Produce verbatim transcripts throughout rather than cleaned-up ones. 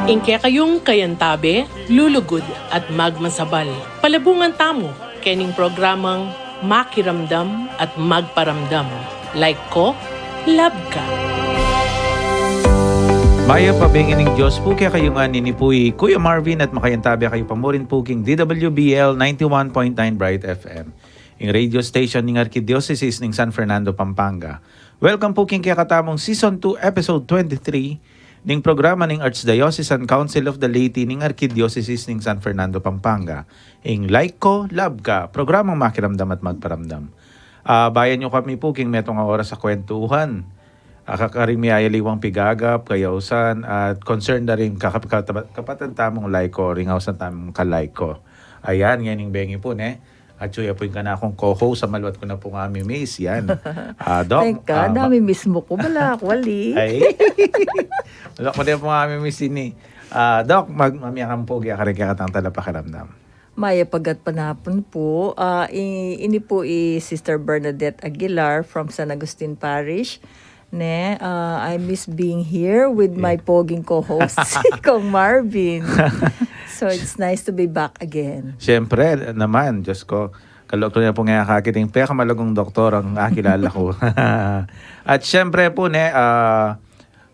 Ing kekayung kayantabe, lulugud at magmasabal. Palabungan tamu kening programang Makiramdam at Magparamdam. Like ko, love ka. Mayap a bengi ning Dios pu kekayu ngan. Ini pu i Kuya Marvin at makayantabe kayu pa murin pu king D W B L ninety-one point nine Bright F M, ing radio station ning Arkidiosesis ning San Fernando, Pampanga. Welcome pu king kekatamung Season two, Episode twenty-three ning programa ning Archdiocesan Council of the Laity ning Arkidiosesis ning San Fernando, Pampanga, ing Like Ko, Love Ka, programang Makiramdam at Magparamdam. Ah, abayan yu kami pu king metung a oras a kwentuhan. Ah, kakaring miyayaliwang pigagap, kayausan, at concern da ring kakap-, kataba-, kapatad tamung Like Ko, ring ausan tamung ka-Like Ko. Ayan, ngening bengi pu, ne? At yu ya pu ing kanakung co-host, a maluat ku na pung ami-miss, yan. Ah, Doc, teka, ah, ma- nami-miss mu ku, bala ku, ali. Ay. Maluat ku na pung ami-miss ini. Ah, Doc, mag-, mamie ka mu pu kekaring kekatang talapakiramdam. Mayap a gatpanapun pu. Ah, i-, ini pu i Sister Bernadette Aguilar from San Agustin Parish. Ne, ah, I miss being here with my poging co-host, si Kong Marvin. So it's nice to be back again. Siyempre naman, Diyos ko, kaluto niya pu nga kakiting pekamalagung doktor ang akilala ku. At siyempre pu, ne, ah,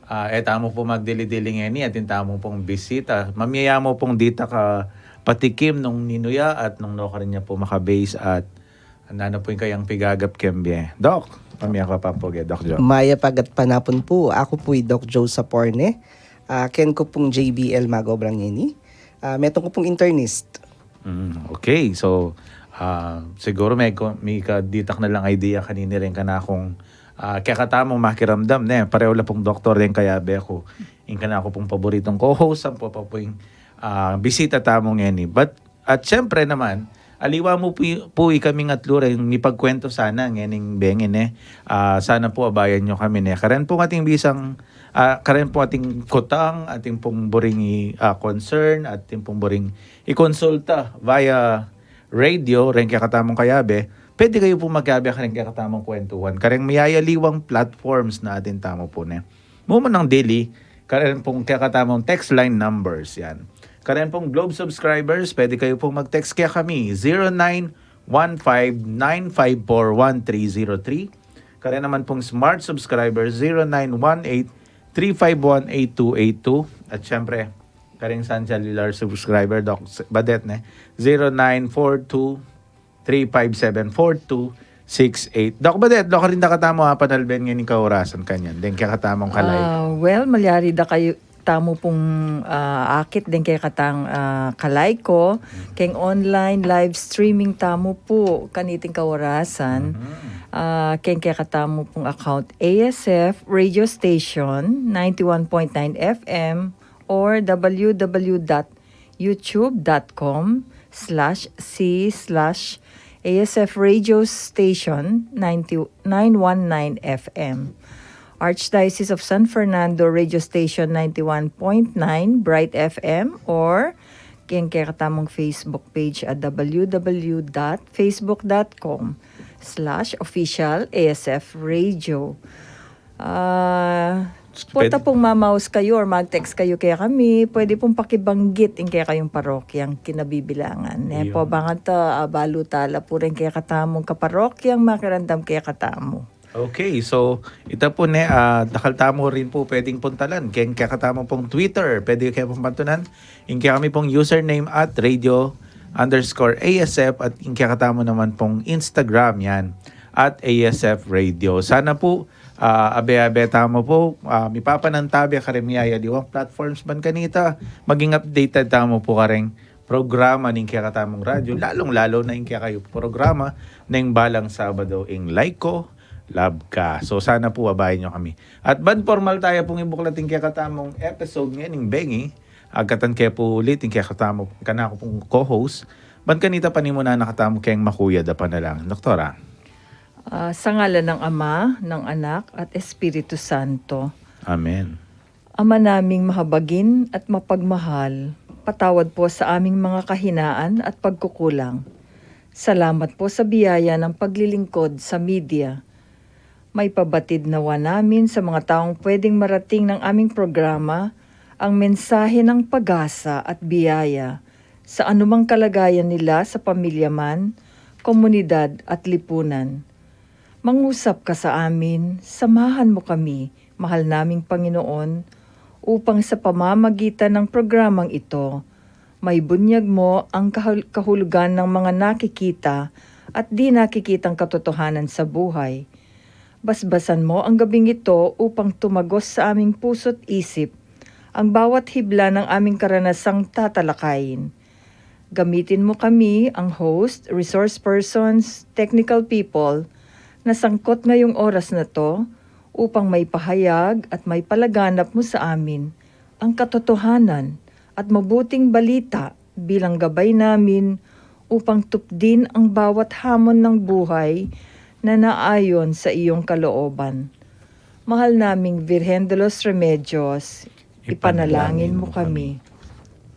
ah, e tamu pu magdili-dili ngeni, atin tamu pung bisita. Mamie ya mu pung ditak a patikim nung ninu ya at nung nukarin ya pu maka-base at nanu pu ing kayang pigagap keng bie. Doc, mamie ka pa pu ge, Doc Joe. Mayap a gatpanapun pu. Aku pu i Doc Joe Saporne. Ah, keni ku pung J B L mag-obra ngeni. Ah, metung ku pung internist. Mm, okay. So, ah, siguru me ku-, mika ditak na lang idea kanini ring kanakung, ah, kekatamung makiramdam, ne? Pareho la pung doktor ring kayabe ku. Ing kanaku pung paboritung co-host, ampo pa pu ing, ah, bisita tamu ngeni. But At siyempre naman, aliwa mu pu, pu ikaming atlu ring mipagkuwentu sana ngening bengi, ne. Ah, sana pu abayan yu kami, ne. Karin pung atin bisang, ah, karin pung atin kutang, atin pung buring i, ah, concern, atin pung buring ikonsulta via radio, reng kekatamung kayabe, pwede kayu pu magkayabe kareng kekatamung kwentuhan. Kareng miyayaliwang platforms na atin tamu pu, ne. Mumunang dili, karin pung kekatamung text line numbers, yan. Karin pung Globe subscribers, pwede kayu pung mag-text kekami, zero nine one five nine five four one three zero three. Karin naman pung Smart subscribers, zero nine one eight three five one eight two eight two. At siyempre, karing Sun Cellular subscriber, Doc Badet, ne, zero nine four two three five seven four two six eight. Doc Badet, doc, karin da katamu apanalben ngening kaorasan kanyan deng kekatamung ka-Like. Ah, well, malyari da kayu tamu pung, ah, akit deng kekatang, ah, ka-Like ko, keng online live streaming tamu pu kaniting kaorasan. Mhm. Ah, keng kekatamu pung account, A S F Radio Station ninety-one point nine F M or W W W dot youtube dot com slash C slash A S F Radio Station ninety, nine one nine F M. Archdiocese of San Fernando Radio Station ninety-one point nine Bright F M or keng kekatamung Facebook page at W W W dot facebook dot com slash official A S F Radio. Ah, pwede pung mamaus kayu or mag-text kayu kekami, pwede pung pakibanggit ing kekayung parokyang kinabibilangan. Ne, iyon. Pabanganta, ah, balu tala pu ring kekatamung kaparokyang makiramdam kekatamu. Okay, so, ita pu ne, ah, dakal tamu rin pu pwedeng puntalan. Keng kekatamu pung Twitter, pwede kayu pung pantunan. Ing kekami pung username at radio underscore A S F at ing kekatamu naman pung Instagram, yan, at A S F Radio. Sana pu, ah, abe-abe tamu pu, ah, mipapanantabe kareng miyayaliwang platforms ban kanita, maging updated tamu pu kareng programa ning kekatamung radyo, lalung-lalo na ing kekayu programa ning balang Sabado, ing Like Ko, Love Ka. So, sana pu abayan yu kami. At ban pormal taya pung ibuklat ing kekatamung episode ngening bengi, agkatan ke pu ulit ing kekatamu, kanaku pung co-host, ban kanita panimunan na katamu keng makuyad a panalangin. Doktora. Ah, sa ngalan ng Ama, ng Anak, at Espiritu Santo. Amen. Ama naming mahabagin at mapagmahal, patawad po sa aming mga kahinaan at pagkukulang. Salamat po sa biyaya ng paglilingkod sa media. Maipabatid nawa namin sa mga taong pwedeng marating ng aming programa Ang mensahe ng pag-asa at biyaya sa anumang kalagayan nila sa pamilya man, komunidad at lipunan. Mangusap ka sa amin, samahan mo kami, mahal naming Panginoon, upang sa pamamagitan ng programang ito, maibunyag mo ang kahul- kahulugan ng mga nakikita at di nakikitang katotohanan sa buhay. Basbasan mo ang gabing ito upang tumagos sa aming puso't isip ang bawat hibla ng aming karanasang tatalakayin. Gamitin mo kami, ang host, resource persons, technical people, na sangkot ngayong oras na 'to upang maipahayag at maipalaganap mo sa amin ang katotohanan at mabuting balita bilang gabay namin upang tupdin ang bawat hamon ng buhay na naayon sa iyong kalooban. Mahal naming Virgen de los Remedios, ipanalangin mo kami.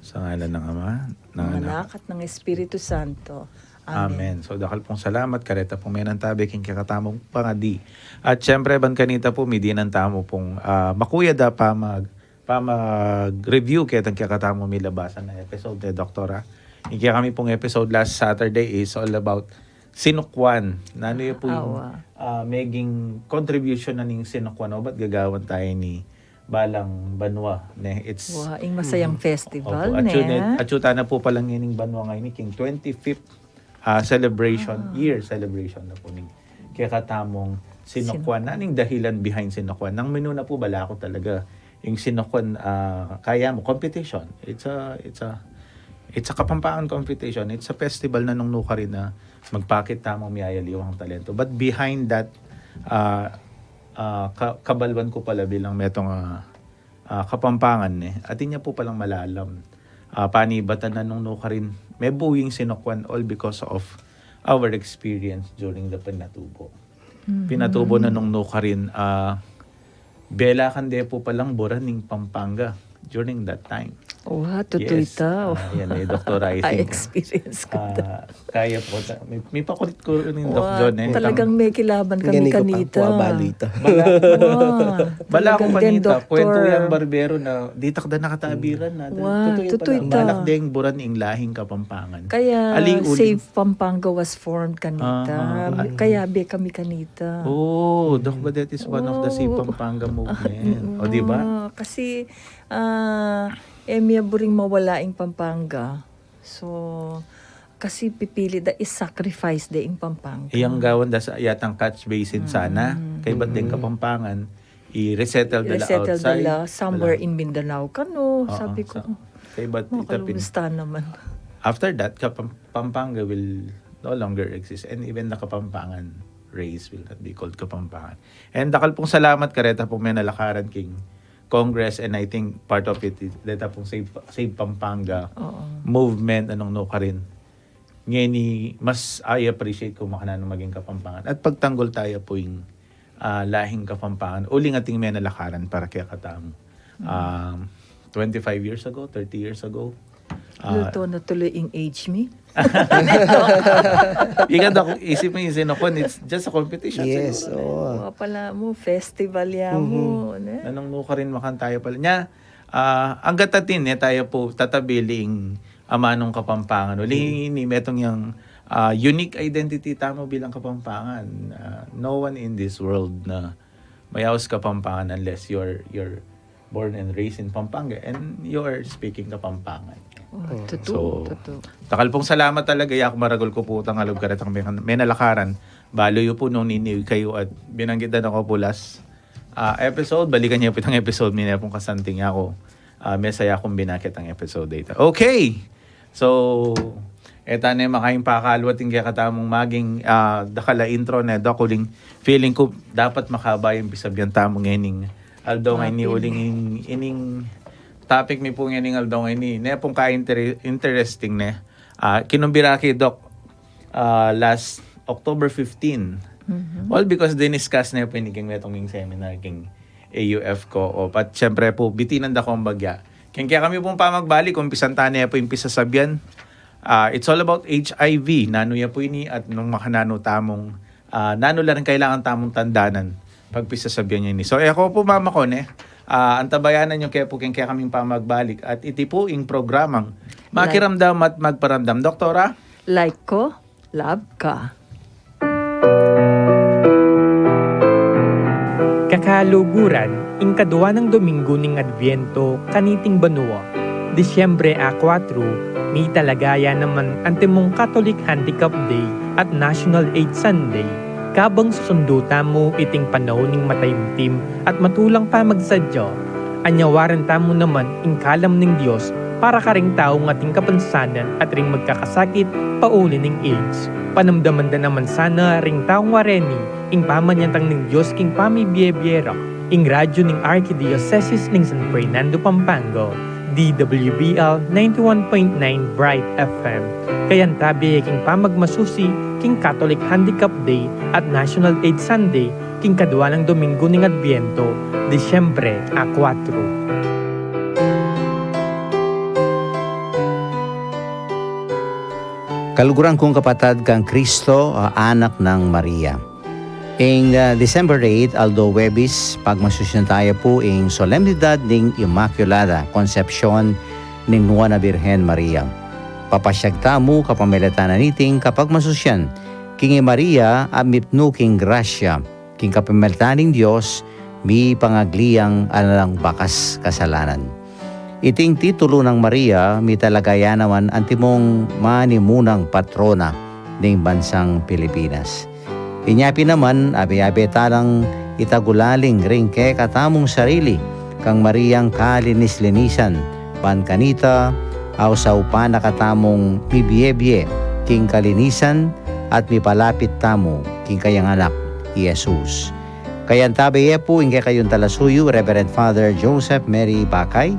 Sa ngalan ng Ama, ng Anak, at ng Espiritu Santo. Amen. Amen. So, dakal pung salamat, kareta pung menantabe king kekatamung pangadi. At syempre, ban kanita pu, midinan tamu pung, ah, makuya da pa mag, pa mag-review ketang kekatamung milabasan a episode, e, Doktora. Ing kekami pung episode last Saturday is all about Sinukwan. Nanu ya pu ing, ah, meging contribution na ning Sinukwan? O ba't gagawan tayo ni balang banwa, ne? It's, wa, ing masayang festival, ne? Atsu, atsu tana pu pala ngening banwa ngeni king twenty-fifth, ah, celebration, year celebration na pu ning kekatamung Sinukwan. Nanu ing dahilan behind Sinukwan? Nang minuna pu, balaku talaga ing Sinukwan, ah, kaya mu, competition. It's a, it's a, it's a Kapampangan competition. It's a festival na nung nukarin na magpakit tamung miyayaliwang talento. But behind that, ah, ah, ka-, kabalwan ku pala bilang metung a, ah, Kapampangan, ne, atin ya pu palang malalam a panibatan na nung nukarin mebu ing Sinukwan, all because of our experience during the pinatubo. Pinatubo na nung nukarin, ah, belakan de pu palang buran ing Pampanga during that time. Wa, tutu ita. Ah, yan, e, Doktora, I think, experience ku ta. Ah, kaya pu ta-, mi-, mipakulit ku rin ning Doc John, e. Talagang mekilaban kami kanita. Bala, bala ku kanita, kwentu yang barbero na, ditak da nakatabiran na. Wa, tutu ita. Balak deng buran ing lahing Kapampangan. Kaya Save Pampanga was formed kanita. Kaya be kami kanita. Oh, Doc Badet is one of the Save Pampanga movement. O, di ba? Kasi, ah, e, mie buring mawala ing Pampanga. So, kasi pipili da i-sacrifice de ing Pampanga. Iyang gawan da sa yatang catch basin sana. Kaybat deng Kapampangan, i-resettle da la outside. I-resettle da la somewhere in Mindanao kanu, sabi ku. Kaybat ita pin. Makalumusta naman. After that, Kapam-, Pampanga will no longer exist. And even the Kapampangan race will not be called Kapampangan. And dakal pung salamat kareta pung menalakaran king Congress, and I think part of it is deta pung Save, Save Pampanga movement, nung nukarin. Ngeni, mas I appreciate ku makananu maging Kapampangan. At pagtanggol taya pu ing, ah, lahing Kapampangan. Uling atin menalakaran para kekatamu. Um, twenty-five years ago, thirty years ago, ah, luto na tuloy ing age mi. Ika, Doc, isip mu ing Sinukwan, it's just a competition. Yes, siguro, ne? Wa pala mu, festival ya mu, ne? Nung nukarin makananu taya pala. Nya, ah, anggat atin, e taya pu tatabili ing amanung Kapampangan. Uli ini, metung yang, ah, unique identity tamu bilang Kapampangan. Ah, no one in this world na mayaus Kapampangan unless you're, you're born and raised in Pampanga and you're speaking Kapampangan. Oh, tutu, tutu. Dakal pung salamat talaga, yaku maragul ku pu tang alub karetang men-, menalakaran. Balu yu pu nung nini kayu at binanggit da na ku pu last, ah, episode, balikan yu pu itang episode, mine pung kasanting yaku. Ah, mesaya kung binakit ang episode data. Okay! So, e ta ne makaing pakaluat ing kekatamung maging, ah, dakal a intro ne, Doc, uling feeling ku dapat makaba ing pisabyan tamu ngening aldo ngeni, uling in-, ining topic mi pu ngening aldo ngeni, ne pung ka-inter-, interesting ne. Ah, kinumbira ke, Doc, ah, last October fifteen. All because diniscuss ne pu ini king metung ming seminar king A U F co-op. At syempre pu, bitinan da kung bagya. King kekami pung pamagbalik, umpisan ta ne pu ing pisasabyan. Ah, it's all about H I V. Nanu ya pu ini at nung makananu tamung, ah, nanu la ring kailangan tamung tandanan pagpisasabyan ya ini. So, e ku pu mamakone, Ah, antabayanan yu ke pu king kekaming pamagbalik. At iti pu ing programang Makiramdam at Magparamdam. Doktora? Like ko, love ka. Kakaluguran, ing kadwa nang Domingo ning Adviento kaniting banua, Disyembre a kuatro, mitalagaya naman antimong Catholic Handicap Day at National AIDS Sunday, kabang susundu tamu iting panaun ning mataimtim at matulang pamagsadya. Anyawaran tamu naman ing kalam ning Dios para karing taung ating kapansanan at ring magkakasakit pauli ning AIDS. Panamdaman da naman sana ring taung wareni ing pamanyatang ning Dios king pamibie-bie ra. Ing radyu ning Arkidiosesis ning San Fernando, Pampanga, D W B L ninety-one point nine Bright F M. Kayantabe king pamagmasusi king Catholic Handicap Day at National AIDS Sunday king kadwa nang Domingo ning Adviento, Disyembre a kuatro. Kaluguran kung kapatad kang Kristo, a anak nang Maria. Ing, ah, December eight, aldo Huwebes, pagmasusyan taya pu ing solemnidad ning Inmaculada Concepcion ning Nuan a Birhen Maria. Papasyag tamu kapamilatan na niting kapagmasusyan king i Maria a mipnu king grasya, king kapamilatan ning Dios, mipangagliang alang bakas kasalanan. Iting titulu nang Maria, mitalagaya naman antimong manimunang patrona ning bansang Pilipinas. Inya pin naman, abe-abe talang itagulaling ring kekatamung sarili kang Mariang kalinis-linisan, ban kanita, ausaupan na katamung mibie-bie king kalinisan at mipalapit tamu king kayang anak, i Jesus. Kayantabe ye pu ing kekayung talasuyu, Reverend Father Joseph Mary Bakay,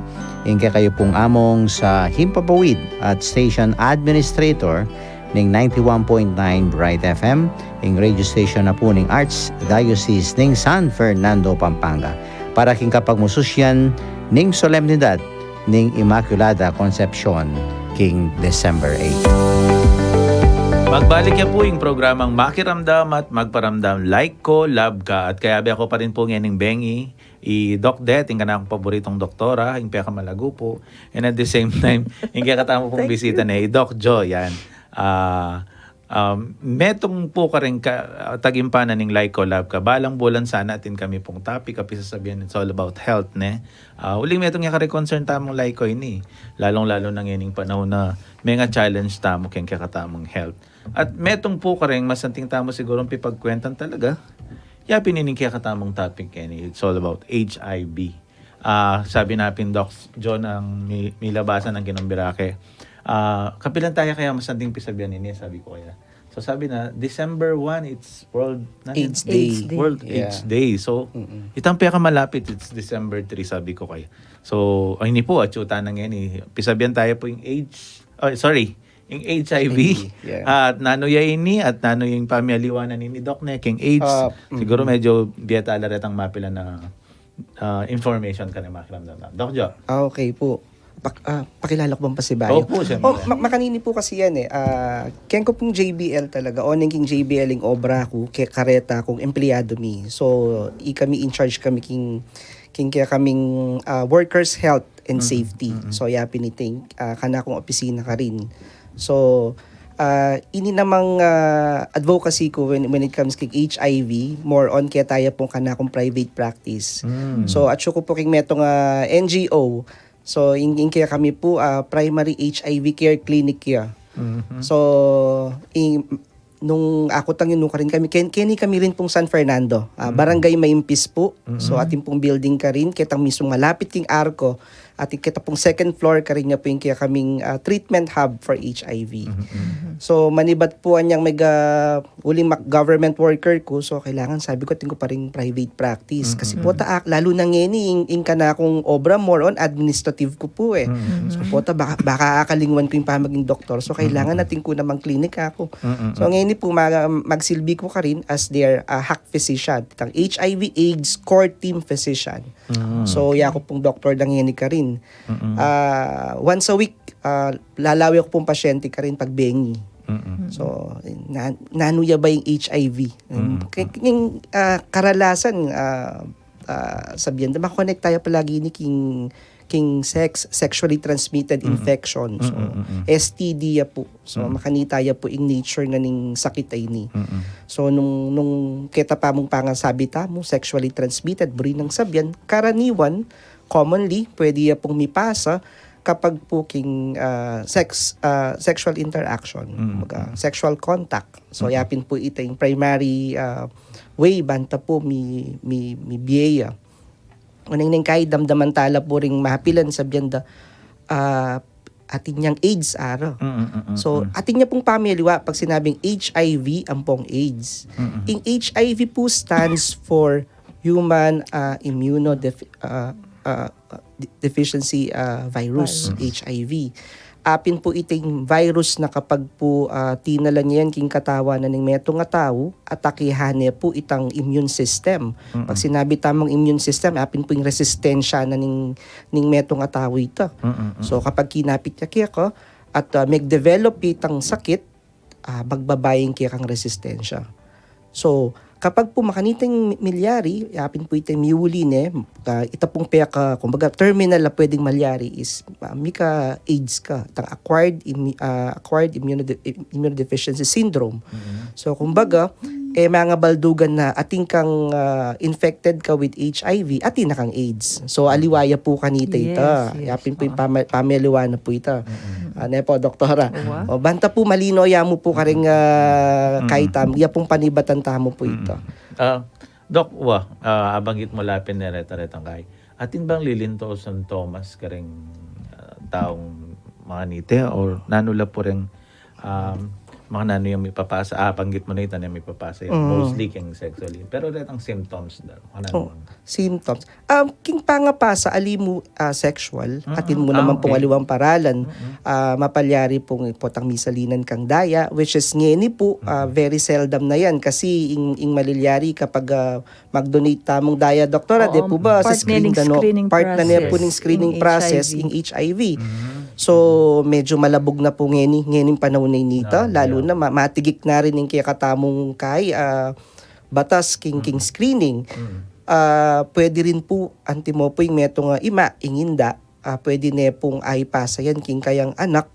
ing kekayu pung among sa himpapawid at station administrator ning ninety-one point nine Bright F M, ing radio station na pu ning Archdiocese ning San Fernando, Pampanga, para king kapagmususyan ning solemnidad ning Inmaculada Concepcion king December eight. Magbalik ya pu ing programang Makiramdam at Magparamdam, Like Ko, Love Ka. At kayabe ku pa rin pu ngening bengi i Doc Det, ing kanakung paboritong doktora, ing pekamalagu pu. And at the same time, ing kekatamu pung bisita ne, i Doc Jo, yan. Ah, um, metung pu karing ka-, ah, tagimpanan ning Like Ko, Love Ka. Balang bulan sana atin kami pung topic, a pisasabian, it's all about health, ne? Ah, uling metung ya karing concern tamung Like Ko ini. Lalong-lalo na ngening panaun a menga-challenge tamu keng kekatamung health. At metung pu karing masanting tamu sigurung pipagkwentan talaga. Ya pin ining kekatamung topic keni, it's all about H I V. Ah, sabi na pin Doc Jo nang mi-, milabasan nang kinumbira ke. Ah, kapilan taya kaya masanting pisabian ini, sabi ku kaya. So sabi na, December one, it's World, nanu yan? AIDS Day. AIDS Day. World Yeah. AIDS Day. So, Mm-mm. itang pekamalapit, it's December three, sabi ku kaya. So, ay, ini pu, atyu ta na ngeni. Pisabian taya pu ing AIDS, oh, sorry, ing H I V. H I V, yeah. At nanu ya ini, at nanu ing pamialiwan na nini, Doc, ne, king AIDS. Ah, mm. Siguru medyo bie tala retang mapilan a, ah, information karing Makiramdam. Doc Jo. Ah, okay pu. Pak-, ah, pakilala ku bang pasibayu? Opo, siyempre. Oh, ma-, makanini pu kasi yan e. Ah, keng ku pung J B L talaga. Oneng king J B L ing obra ku, ke-, kareta kung empleyado mi. So, ikami in charge kami king, king kekaming, ah, workers' health and Mm, safety. Mm. So, ya pin iting, ah, kanakung opisina karin. So, ah, ini namang, ah, advocacy ku when, when it comes kay H I V, more on keta ya pung kanakung private practice. Mm. So, atyu ku pu king metung a N G O. So, ing, ing kekami pu, ah, primary H I V care clinic ya. Mhm. So, ing, nung aku tang inu karin kami, ken-, keni kami rin pung San Fernando, ah, Mm. Barangay Maimpis pu. So, Mm. atin pung building karin, ketang mismung malapit king ARCO, at keta pung second floor karin ya pu ing kekaming, ah, treatment hub for H I V. Mhm, mhm. So, manibat pu anyang mega uling mag-, government worker ku, so kailangan, sabi ku, atin ku pa ring private practice. Kasi Mm, mm, pota, mm. ak-, lalu na ngeni, ing, ing kanakung obra, more on administrative ku pu e. Mm, mm, mm. So pota, baka, baka akalingwan ku ing pamaging doktor. So kailangan Mm, mm, mm. atin ku namang klinik aku. Mm, mm, mm. So ngeni pu, ma-, magsilbi ku karin as their, ah, hack physician, itang H I V AIDS core team physician. Mm. So, ya ku pung doktor da ngeni karin. Mm, mm. Ah, once a week, ah, lalawe ku pung pasyente karin pagbengi. Mm, mm. So, na-, nanu ya ba ing H I V? Mm, mm, Ke-, mm. ing, ah, karalasan, ah, ah, sabian da, makakonekta ya palagi ini king, king sex, sexually transmitted infection. So, S T D ya pu. So, makanita ya pu ing nature na ning sakit a ini. So, nung, nung keta pa mung pangasabi tamu, sexually transmitted, buri nang sabian, karaniwan, commonly, pwede ya pung mipasa kapag pu king, ah, sex, ah, sexual interaction, kumbaga, sexual contact. So, yapin pu ita ing primary, ah, way banta pu mi, mi, mibie ya. Nung neng kai damdaman tala pu ring mapilan, sabian da, ah, atin yang AIDS, ara. So, atin ya pung pamiliwa pag sinabing H I V ampong AIDS. Ing H I V pu stands for human, ah, immunodefi-, ah, ah, de-, deficiency, ah, virus, H I V. Apin pu iting virus na kapag pu, ah, tinala ne yan king katawan na ning metung a tau, atakihan ne pu itang immune system. Pag sinabi tamung immune system, apin pu ing resistensya na ning, ning metung a tau ita. So, kapag kinapit ya keka, at, ah, mag-develop itang sakit, ah, magbaba ing kekang resistensya. So, kapag pu makanita ing milyari, apin pu ita ing miuli ne, ah, ita pung peka, kumbaga, terminal a pwedeng malyari is, ah, mika-AIDS ka, itang acquired immu-, ah, acquired immunode-, immunodeficiency syndrome. So, kumbaga, e mangabaldugan na atin kang, ah, infected ka with H I V, atin na kang AIDS. So, aliwa ya pu kanita ita. Yes, yes. Yapin pu ing pama-, pamiliwa na pu ita. Ah, ne pu, Doktora. O, banta pu malino ya mu pu karing, ah, kai tamu, ya pung panibatan tamu pu ita. Ah, Doc, wa, ah, abanggit mu la pin ne reta-retang kai. Atin bang lilinto sintomas karing, ah, taung makanita, o nanu la pu ring, um, makananu yang mipapasa? Ah, banggit mu na ita na mipapasa yang mostly king sexually. Pero retang symptoms da, makananu bang symptoms. Um, king pangapasa, ali mu, ah, sexual, atin mu naman pung aliwang paralan, ah, mapalyari pung potang misalinan kang daya, which is ngeni pu, ah, very seldom na yan kasi ing, ing malilyari kapag, ah, mag-donate tamung daya, Doktora, de pu ba, sa screen da, no? Part na ne ning screening process ing H I V. So, medyo malabug na pu ngeni, ngeni ing panaun a ini ita, lalu na ma-, matigik na rin ing kekatamung kai, ah, batas king, king screening. Ah, pwede rin pu, antimo pu ing metung a ima, ing inda, ah, pwede ne pung aipasa yan king kayang anak,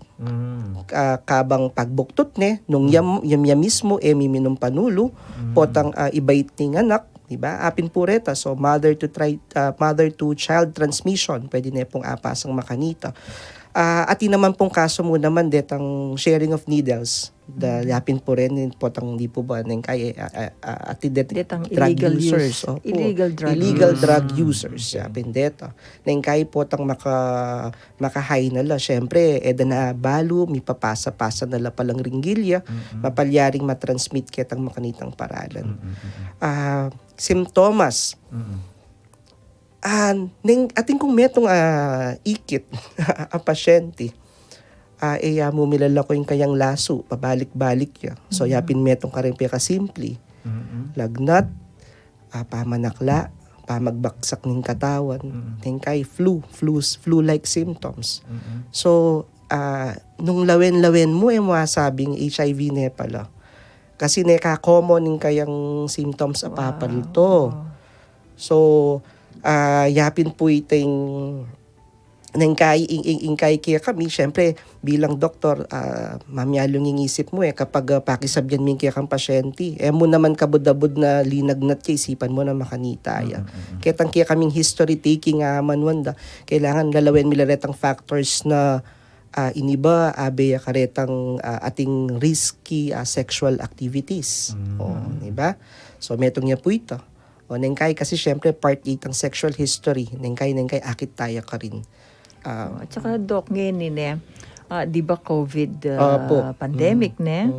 ah, kabang pagbuktut ne, nung yam, yam, yam mismu, e miminum panulu, potang, ah, ibait ning anak, di ba? Apin pu reta, so mother to tri-, ah, mother to child transmission, pwede ne pung apasang makanita. Ah, atin naman pung kasu mu naman detang sharing of needles. Da, yapin pu rin, potang di pu ba, neng kai, ah, ah, ah, atin detang illegal drug users. Opo. Illegal drug use. Illegal drug users, yapin deta. Neng kai potang maka-, makahay na la, syempre, e da na balu, mipapasa-pasa na la palang ring gilya, mapalyaring matransmit ketang makanitang paralan. Ah, simptomas. Ah, neng, atin kung metung, ah, ikit a pasyente, ah, e ya mu milalaku ing kayang lasu, pabalik-balik ya. So, yapin metung karing pekasimple. Lagnat, ah, pamanakla, pamagbaksak ning katawan, neng kai flu, flu, flu-like symptoms. So, ah, nung lawen-lawen mu, e mu asabing H I V ne pala. Kasi neka common ing kayang symptoms a papalto. So, ah, yapin pu iting neng kai, ing, ing, ing kai kekami, syempre, bilang doktor, ah, mamialung ing isip mu, e, kapag, ah, pakisabian mu ing kekang pasyente. E mu naman kabud-abud na linagnat ya, isipan mu na makanita ya. Ketang kekaming history taking, ah, manuan da. Kailangan lalawen mi la retang factors na, ah, ini ba, abe ya karetang, ah, ating risky, ah, sexual activities. O, di ba? So, metung ya pu ita. O, neng kai kasi, syempre, part itang sexual history. Neng kai, neng kai, akit taya karin. Ah, at saka, Doc, ngeni ne, ah, di ba COVID, ah, pandemic, ne?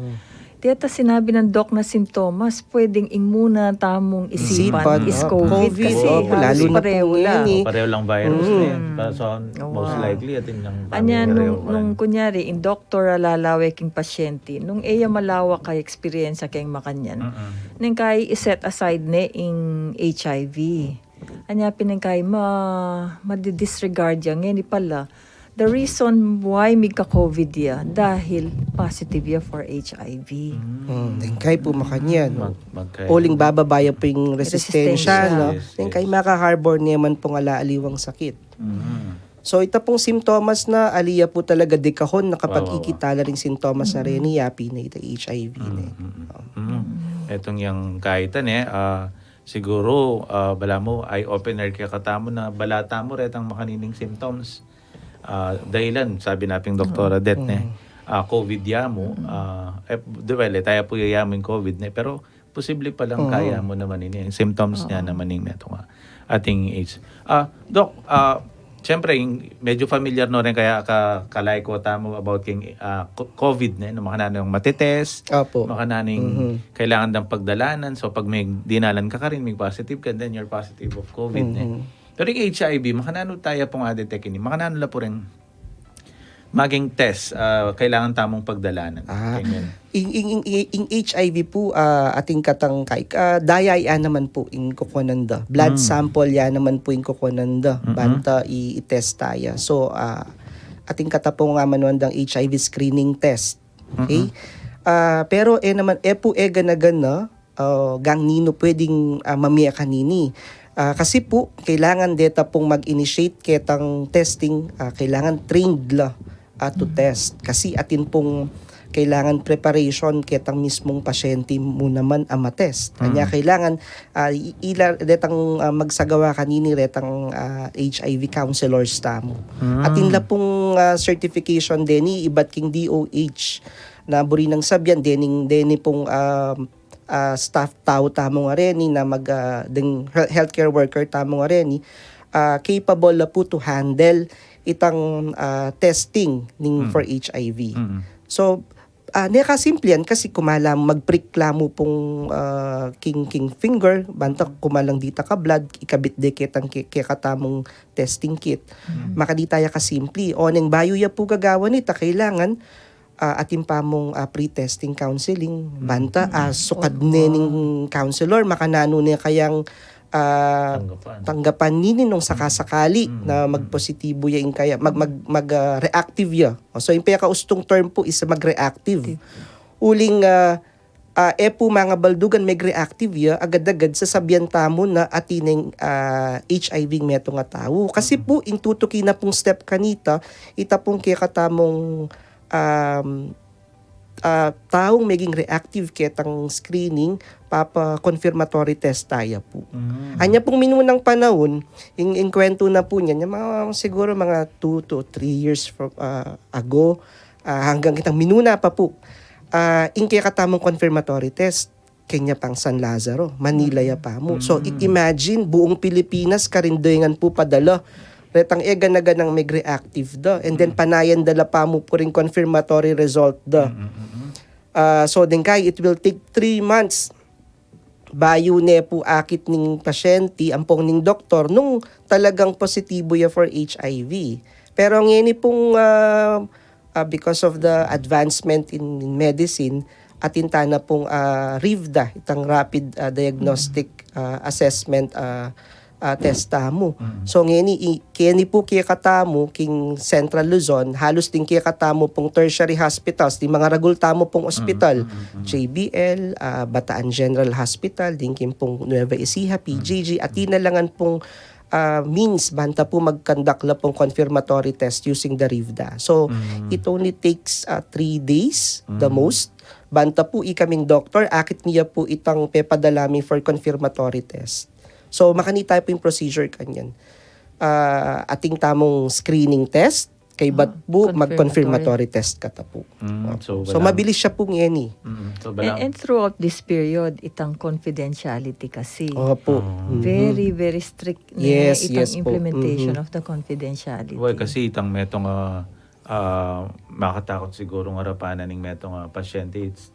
Teta sinabi ng Doc na sintomas, pwedeng ing muna tamung isipan is COVID kasi halos pareho lang. Pareho lang virus, ne? So, most likely, atin yang anya, nung, nung kunyari, ing doktor a lalawe king pasyente, nung e ya malawak a eksperyensya keng makanyan, neng kai i-set aside ne ing H I V. Anya pin neng kai ma-, madi-disregard ya, ngeni pala, The reason why migka-COVID ya, dahil positive ya for H I V. Hmm, deng kai pu makanyan, no? Mag, magkaya. Uling bababa ya pu ing resistensya, Resistensya. no? Yes, Deng kai yes. maka-harbor ne man pung ala aliwang sakit. Mhm. So, ita pung simptomas na, ali ya pu talaga dekahon na kapag Wa, wa, wa. ikita la ring sintomas a reni, ya pin na ita H I V ne. Mm, mm, mm. Mm. Etong yang kaitan e, ah, siguro, ah, balamu, eye-opener kekatamu na bala tamu retang makanining symptoms. Ah, dahilan, sabi na ping Doktora Det ne, ah, COVID ya mu, ah, eh, di ba, le, taya pu ya mu ing COVID ne, pero posible palang kaya mu naman ini, ing symptoms niya naman ing metung a ating AIDS. Ah, Doc, ah, siyempre, ing, medyo familiar no rin kaya ka, kalay ko tamu about king, ah, co- COVID ne, no, makananu ing matitest, Apo. makananu ing kailangan dang pagdalanan. So, pag may dinalan ka karin, may positive ka, then you're positive of COVID ne. Pero ing H I V, makananu taya pung a-detect ini, makananu la pu rin maging test, ah, kailangan tamung pagdalanan. Ah. Ganyan. Ing, ing, ing, ing H I V pu, ah, atin katang kai, ah, daya ya naman pu ing kukunan da. Blood sample ya naman pu ing kukunan da. Banta i, i-test taya. So, ah, atin kata pu nga manuan dang H I V screening test. Okay? Ah, pero e naman, e pu e gana-gana, ah, gang ninu pwedeng, ah, mamie kanini. Ah, kasi pu, kailangan deta pung mag-initiate ketang testing, ah, kailangan trained la, ah, to test. Kasi atin pung kailangan preparation ketang mismung pasyente mu naman a matest. Anya kailangan, ah, i- ila detang, ah, magsagawa kanini retang, ah, H I V counselors tamu. Atin la pung, ah, certification deni ibat king D O H na buri nang sabian dening, deni pung, ah, ah, staff tau tamu nga reni na mag, ah, deng he- healthcare worker tamu nga reni, ah, capable la pu to handle itang, ah, testing ning for H I V. So, ah, nekasimple yan kasi kumalang magprick la mu pung, ah, king, king finger, banta kumalang dita ka blood, ikabit de ketang ke, kekatamung testing kit. Makadita ya kasimple. O neng bayu ya pu gagawan ita, kailangan ah, atin pa mung, ah, pre-testing counseling. Banta, ah, sukad ne ning counselor, makananu ne kayang, ah, Tanggapan. tanggapan nini nung sakasakali na magpositibo ya ing kaya, mag, mag, mag, ah, reactive ya. O, so, yung pekaustung term pu is mag-reactive. Uling, ah, ah, e pu mangabaldugan meg-reactive ya, agad-agad sasabian tamu na atin ing, ah, H I V ing metung a tau. Kasi pu, ing tutuki na pung step kanita, ita pung kekatamung, um, ah, taung meging reactive ketang screening, papa-confirmatory test taya pu. Anya pung minunang panaun, ing, ing kwentu na pu niyan, yung mga, siguro mga two to three years from, ah, ago, ah, hanggang kitang minuna pa pu, ah, ing kekatamung confirmatory test, kenya pang San Lazaro, Manila ya pa mu. So, i- imagine, buung Pilipinas, karin dengan pu padala retang e gana-ganang meg-reactive da. And then, panayan da la pa mu pu ring confirmatory result da. Ah, so, deng kai, it will take three months bayu ne pu akit ning pasyente, ampong ning doktor, nung talagang positibo ya for H I V. Pero ngeni pung, ah, ah, because of the advancement in, in medicine, atin tana pung, ah, RIVDA, itang rapid, ah, diagnostic, ah, assessment, ah, ah, test tamu. So ngeni, i- keni pu kekatamu king Central Luzon, halus ding kekatamu pung tertiary hospitals, ding mangaragul tamu pung ospital, J B L, ah, Bataan General Hospital, ding king pung Nueva Ecija, P G G, atin na la ngan pung, ah, means banta pu mag-conduct la pung confirmatory test using the RIVDA. So it only takes, ah, three days, the most. Banta pu ikaming doktor, akit mi ya pu itang pepadala mi for confirmatory test. So, makanita pu ing procedure kanyan. Ah, atin tamung screening test, kaybat pu mag-confirmatory test kata pu. Mm, so, So, wala- mabilis ya pu ngeni. Mm, so, And, bala- and throughout this period, itang confidentiality kasi. Opo. Very, very strict na Yes, itang yes po. Implementation of the confidentiality. Well, kasi itang metong, ah, ah, makatakot siguro nga arapan ning metong, ah, pasyente, it's,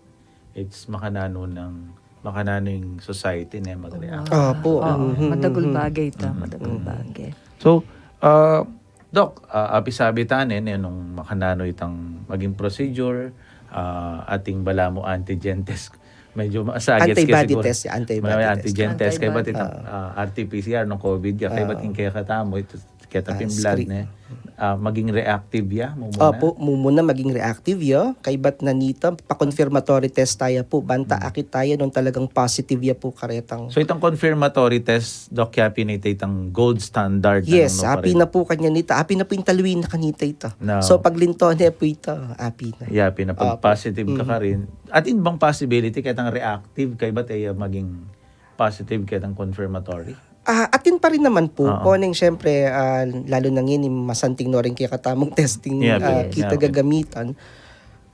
it's makananu ng, makananu ing society na mag-react. Opo. Oo, Mhm. Madagul bagay ita, madagul bagay. So, ah, Doc, ah, apisabi ta ne, ne, nung makananu itang maging procedure, ah, atin balamu antigen test. Medyo masagets Antibody siguro. Test, antibody May test. Antigen test, kaybat Antibody. itang, ah, R T P C R nung COVID ya, kaybat ing kekatamu, ito, Keta pin blood ne, ah, maging reactive ya, mumuna. Opo, mumuna maging reactive ya. Kaybat na nita, pa-confirmatory test taya po. Banta akit taya nung talagang positive ya po karetang. So, itang confirmatory test, Doc, ya pin ita itang gold standard. Yes, api na po kanyan ita. Api na po ing taluin na kanita ita. So, pag linto ne po ita, api na. Ya pin na, pag positive ka karin. Atin bang possibility ketang reactive, kaybat e ya maging positive ketang confirmatory? Ah, atin pa rin naman po. Oneng siyempre, ah, lalo na ngeni, masanting no rin kekatamung testing, ah, kita gagamitan.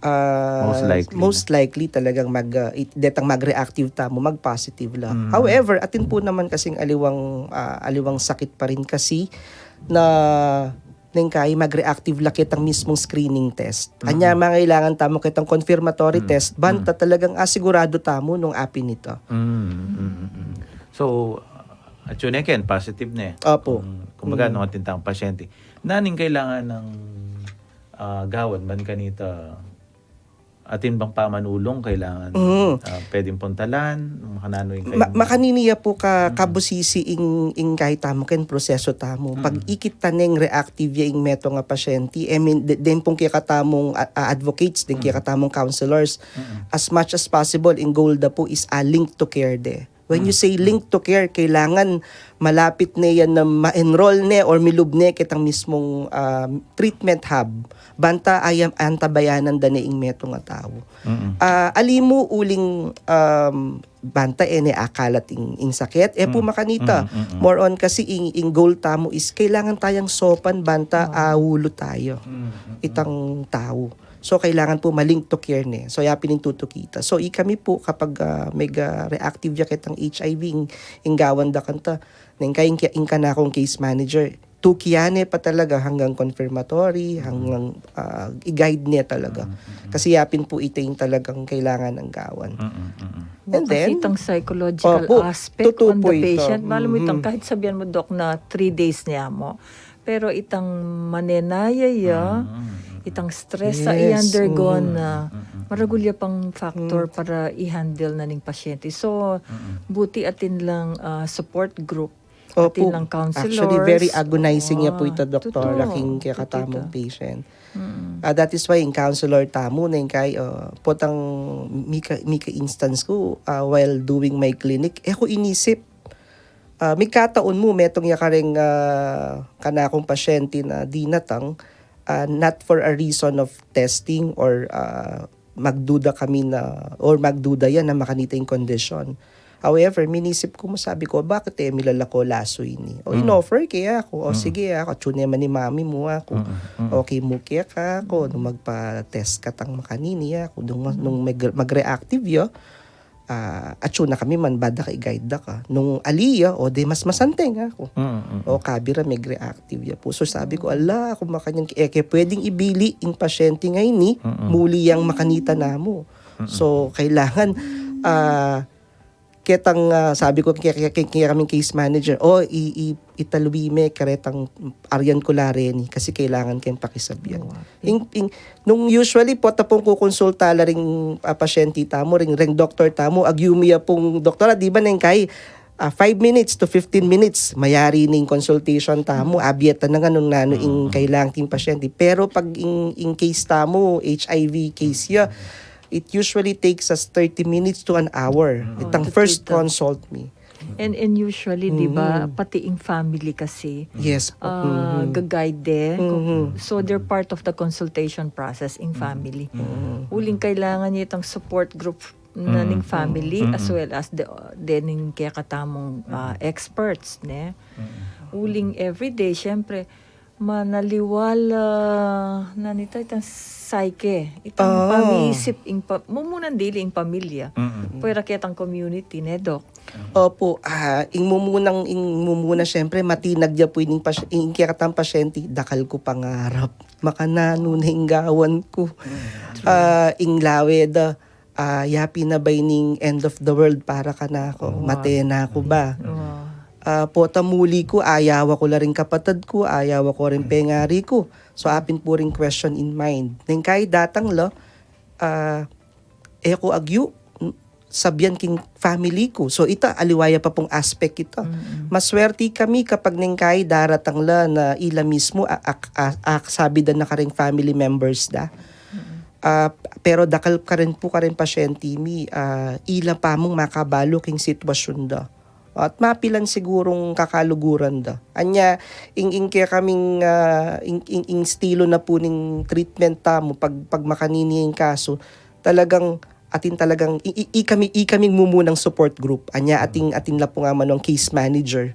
Ah, most likely talagang mag, ah, it-, detang mag-reactive tamu, mag-positive la. However, atin po naman kasing aliwang, ah, aliwang sakit pa rin kasi na neng kai mag-reactive la ketang mismung screening test. Anya, mangailangan tamu ketang confirmatory test, banta talagang asigurado tamu nung api nita. So, atyu ne ken, positive ne. Opo. Kung, kumbaga, nung atin tang pasyente. Naning kailangan nang, ah, gawan ban kanita, atin bang pamanulung kailangan, ah, pwedeng puntalan, makananu ing kailangan? Makanini ya po ka, kabusisi ing, ing kai tamu ken proseso tamu. Pag ikit ta neng reactive ya ing metung a pasyente, I mean, de-, den pung kekatamung a-, a-, advocates, den kekatamung counselors, as much as possible, ing goal da po is a link to care de. When you say link to care, kailangan malapit ne yan na ma-enroll ne or milub ne ketang mismung, ah, treatment hub. Banta ayam antabayanan da ne ing metung a tau. Ah, ali mu uling, um, banta e ne akalat ing, ing sakit. E pu makanita. More on kasi ing, ing goal tamu is kailangan tayang sopan banta aulu tayu itang tau. So, kailangan pu ma-link to care ne. So, ya pin ing tutuki ta. So, ikami pu kapag, ah, mega reactive ya ketang H I V ing, ing gawan da kanta. Neng kai ing, ing kanakung case manager, tukian ne pa talaga hanggang confirmatory, hanggang, ah, i-guide ne talaga. Kasi ya pin pu ita ing talagang kailangan nang gawan. And then, itang psychological aspect on the patient. Malam mu itang kahit sabian mu, Doc, na three days ne mu. Pero itang manenaya ya, itang stress a i-undergo na, maragul ya pang factor para i-handle na ning pasyente. So, buti atin lang, ah, support group, atin lang counselors. Actually, very agonizing ya pu ita, Doktora, king kekatamung patient. Ah, that is why ing counselor tamu, neng kai, ah, potang mika, mika instance ku, ah, while doing my clinic, e ku inisip, ah, migkataon mu, metung ya kareng, ah, kanakung pasyente na dinatang, ah, not for a reason of testing or, ah, magduda kami na, or magduda ya na makanita ing kondisyon. However, minisip ku mu, sabi ku, bakit e mi la la kolasu ini? O, in-offer ke aku. O, sige, aku, atyu ne man i mami mu aku. Okay mu ke ka aku, nung magpa-test katang makanini aku, nung, nung mag-, mag-reactive ya, ah, atyu na kami man ba da ka, i-guide da ka. Nung ali ya, o de mas masanting aku. O, kabira meg-reactive ya pu. So, sabi ku, ala, aku makanyan, e ke pwedeng ibili ing pasyente ngeni, muli yang makanita namu. So, kailangan, ah, ketang, ah, sabi ku ke, ke, ke, kekaming case manager, o, i, i, italubi me karetang aryan ku la reni, kasi kailangan keng pakisabian. Ing, ing, nung usually, pota pung kukonsulta la ring, ah, pasyente tamu, ring, ring doktor tamu, agyu mi ya pung, "Doktora, di ba neng kai, ah, five minutes to fifteen minutes, mayari ning consultation tamu, abiatan na nga nung nanu ing kailangan king pasyente." Pero pag ing, ing case tamu, H I V case ya, it usually takes us thirty minutes to an hour. Itang first consult mi. And, and usually, di ba, pati ing family kasi, yes po, ah, ga-guide de. So, they're part of the consultation process, ing family. Uling kailangan ya itang support group na ning family, as well as the, de ning kekatamung, ah, experts, ne? Uling everyday, syempre, manaliwal, ah, nanita itang psyche, itang pamisip, ing pa-, mumunan dili ing pamilya. Pwera ketang community, ne, Doc? Opo, ah, ing mumunang, ing mumuna, syempre, matinag ya pu ining pas-, ing kekatang pasyente, dakal ku pangarap. Makananu na ing gawan ku. Ah, ing lawe da, ah, ya pin na ba ining end of the world para kanaku? Mate na ku ba? Ah, pota muli ku, ayawa ku la ring kapatad ku, ayawa ku ring pengari ku. So, apin pu ring question in mind. Neng kai datang la, ah, e ku agyu, n-, sabian king family ku. So ita, aliwa ya pa pung aspect ita. Maswerti kami kapag neng kai daratang la na ila mismu a, a, a, a, sabi da na kareng family members da. Ah, pero dakal karin pu kareng pasyente mi, ah, ila pa mung makabalu king sitwasyun da. At mapilan sigurung kakaluguran da. Anya, ing, ing kekaming, ah, ing, ing, ing estilo na pu ning treatment tamu, pag, pag makanini ing kasu, talagang, atin talagang, i, i, i kami, i kaming mumunang support group. Anya, atin, atin la pu nga manung case manager.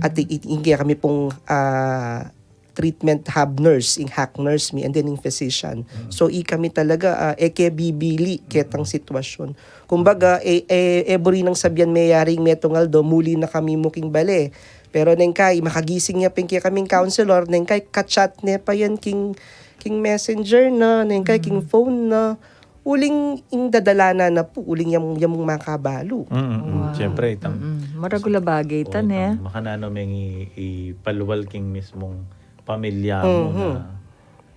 At i, i, ing kekami pung, ah, treatment hub nurse, ing hack nurse mi, and then ing physician. So, i kami talaga, ah, e ke bibili ketang sitwasyun. Kumbaga, e, e, e buri nang sabian meyari ing metung aldo, muli na kami mu king bale. Pero neng kai, makagising ya pa ing kekaming counselor, neng kai, ka-chat ne pa yan king, king messenger na, neng kai, king phone na. Uling ing dadalanan na pu, uling yang, yang mung makabalu. Mm, mm, mm. Siyempre, itang Mm-mm. Maragul a bagay o, tan, eh. Itang makananu meng i, ipalual king mismung pamilya mo na,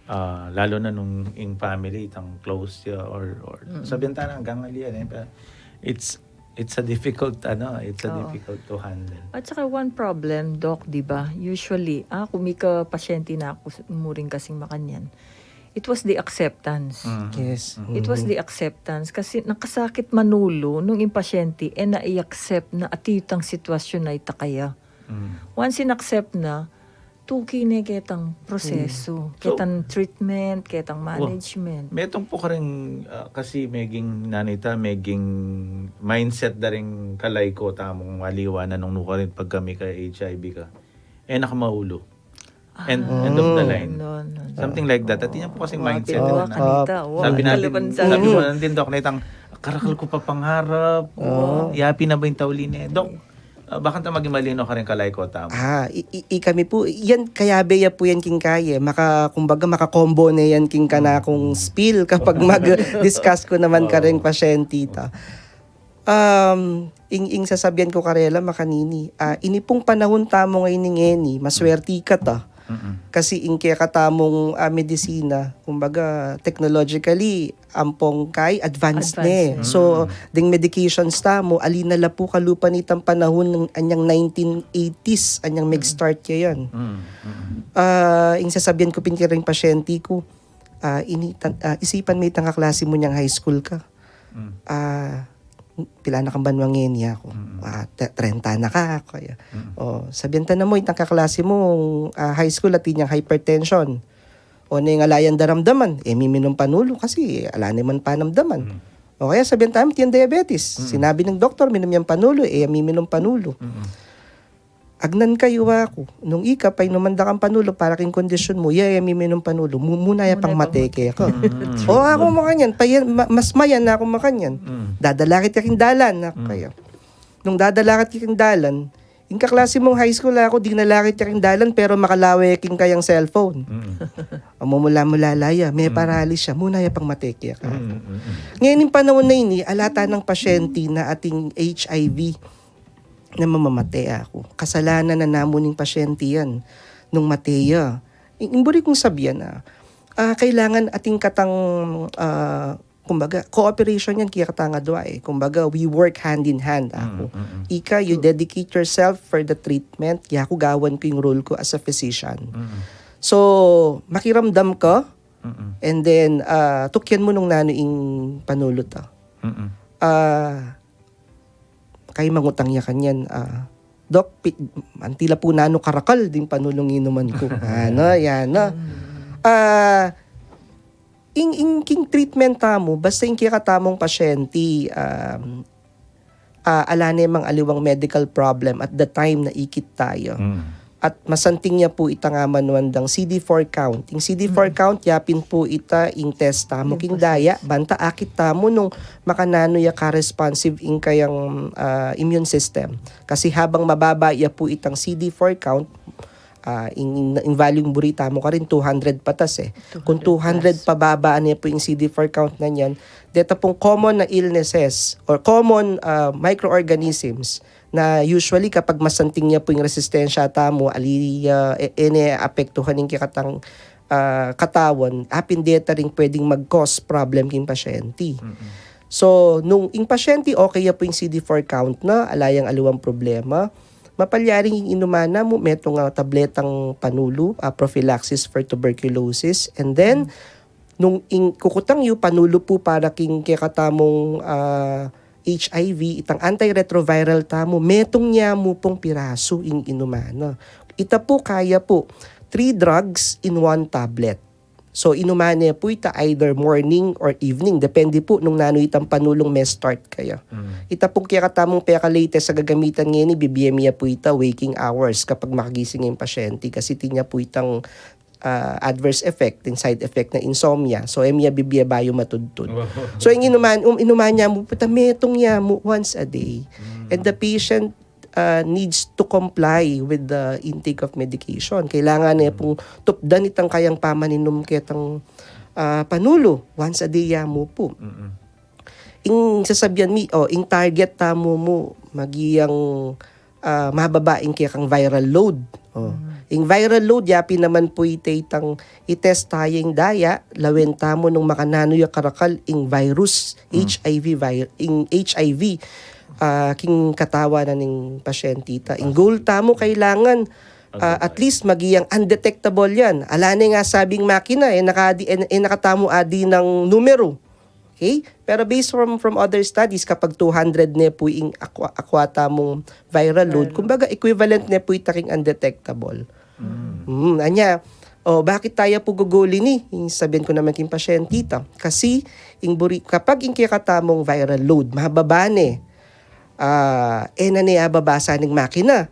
ah, lalo na nung ing family, itang close ya, or, or sabihan ta na hanggang ali yan, eh, pa-, it's, it's a difficult, ano, it's a Oo. difficult to handle. At saka one problem, Doc, di ba? Usually, ah, kung may kapasyente na ako, s-, muring kasing makanyan, it was the acceptance. Mm. Yes. It was Mm. the acceptance. Kasi nakasakit manulu nung ing pasyente, e na i-accept na ati itang sitwasyon na ita kaya. Mm. Once in-accept na, tuki ne ketang proseso, Mm. So, ketang treatment, ketang Wa-, management. Metung pu karing, ah, kasi meging nanita, meging mindset da ring kalayko tamung aliwa na nung nukarin pag kami ka H I V ka. E na ka maulu. End, Ah. end of the line. No, no, no. Something like that. At yan po kasing Wa, mindset pinwa na. kanita. Wa, Sabi natin, kalaban sa sabi mo natin, Doc, na itang karakal ko pa pangarap. Oo. Yapi na ba yung tauli na, Doc? Ah, baka ta maging malino ka rin kalay ko, tama. Ah, i, i, i kami po, yan, kayabe ya po yan king kaye. Maka, kumbaga, maka-combo na yan king kanakung spiel kapag mag-discuss ko naman Oo. karing pasyente ita. Um, ing, ing sasabian ku karela makanini, ah, ini pung panahun tamu ngeni, ngeni, maswerti ka ta. Mm-mm. Kasi ing kekatamung, ah, medisina, kumbaga, technologically, ampong kai advanced Advanced ne. na. So, Mm. ding medications tamu, ali na la pu kalupa nitang panahun nang anyang nineteen eighties, anyang Mm. mag-start ya yan. Mm, mm. Ah, ing sasabian ku pin karing pasyente ku, ah, ini, tan-, ah, isipan me itang kaklase mu nyang high school ka. Mm. Ah, pila na kang banwa ngeni? Aku, Mm. ah, te-, trenta na ka, aku. Mm. O, sabian ta na mu, itang kaklase mu, ah, high school, atin yang hypertension. O, neng ala yang daramdaman, e miminum panulu kasi ala ne man panamdaman. Mm. O kaya sabian tamu, atin yang diabetes. Mm. Sinabi ning doktor, minum yang panulu, e miminum panulu. Mm. Agnan kayu, aku. Nung ika, painuman da kang panulu para king kondisyun mu, ya, ya miminum panulu. Mu-, muna ya Muna pang pang mate mate. keka. Mm. O, aku makanyan, pa yan, ma-, mas mayan na aku makanyan. Mm. Dadalarit ka king dalan, aku Mm. kaya. Nung dadalarit ka king dalan, ing kaklase mung high school, aku, dinalarit ka king dalan, pero makalawe king kayang cellphone. Mm. O, mumula-mula la ya, me Mm. paralis ya, muna ya pang mate keka. Mm, mm, mm. Ngeni ing panahun na ini, ala tanang pasyente na atin H I V na mamamate, aku. Kasalanan na namu ning pasyente yan nung mate ya. I-, ing buri kung sabian na, ah, kailangan atin katang, ah, kumbaga, cooperation yan kekatang adwa, e. Kumbaga, we work hand in hand, aku. Mm, mm, mm. Ika, you So dedicate yourself for the treatment, yaku gawan ku ing role ku as a physician. Mm. So, makiramdam ka, Mm. and then, ah, tukyan mu nung nanu ing panulu ta. Mm. Ah, Kay mangutang ya kanyan, ah, "Dok, pi-, anti la pu nanu karakal ding panulung inuman ku." Ano, yan, no? Mm. Ah, ing, ing king treatment tamu, basta ing kekatamung pasyente, um, ah, ala ne mang aliwang medical problem at the time na ikit taya. Mm. At masanting ya pu ita nga manuan dang C D four count. Ing C D four Mm. count, ya pin pu ita ing test tamu Ing king daya, process. Banta akit tamu nung makananu ya ka-responsive ing kayang, ah, immune system. Kasi habang mababa ya pu itang C D four count, ah, ing, ing, ing value buri tamu karin two hundred patas e. Kung two hundred Two hundred plus. Pababa ne pu ing C D four count na niyan, deta pung common na illnesses or common, ah, microorganisms, na usually kapag masanting ya pu ing resistensya tamu, ali, ah, e-, e ne apektuhan ing kekatang, ah, katawan, apin deta ring pwedeng mag-cause problem king pasyente. Mm-mm. So, nung ing pasyente, okay ya pu ing C D four count na, ala yang aliwang problema, mapalyaring ing inuman na mu, metung a tabletang panulu, ah, prophylaxis for tuberculosis, and then, nung ing kukutang yu, panulu pu para king kekatamung, ah, H I V, itang antiretroviral tamu, metung ya mu pung pirasu ing inuman na. Ita pu, kaya pu, three drugs in one tablet. So, inuman ne pu ita either morning or evening. Depende pu nung nanu itang panulung me-start kaya. Ita pung kekatamung peka-latest a gagamitan ngeni, bibie mi ya pu ita waking hours kapag makagising ing pasyente. Kasi atin ya pu itang, ah, adverse effect, ing side effect na insomnia. So, e mi ya bibie bayu matudtud. So, ing inuman, um, inuman ya mu pu ita, metung ya mu once a day. And the patient uh, needs to comply with the intake of medication. Kailangan ne pung tupdan itang kayang pamaninum ketang, ah, panulu. Once a day ya mu pu. Ing sasabian mi, o, ing target tamu mu, maging, ah, mababa ing kekang viral load. O, ing viral load, yapin naman pu ita itang i-test taya ing daya, lawen tamu nung makananu ya karakal ing virus, H I V vir-, ing H I V, ah, king katawan na ning pasyente ita. Ing goal tamu kailangan, ah, at least maging undetectable yan. Ala ne ing asabing makina, e na ka adi, e, e na ka tamu adi nang numeru. Okay? Pero based from, from other studies, kapag two hundred ne pu ing akwa, akwa tamung viral load, kumbaga equivalent ne pu ita king undetectable. Mm, anya, o, bakit taya pu guguli ini? Ing sabian ku naman king pasyente ita. Kasi, ing buri, kapag ing kekatamung viral load, mababa ne, ah, e na ne ababasa ning makina.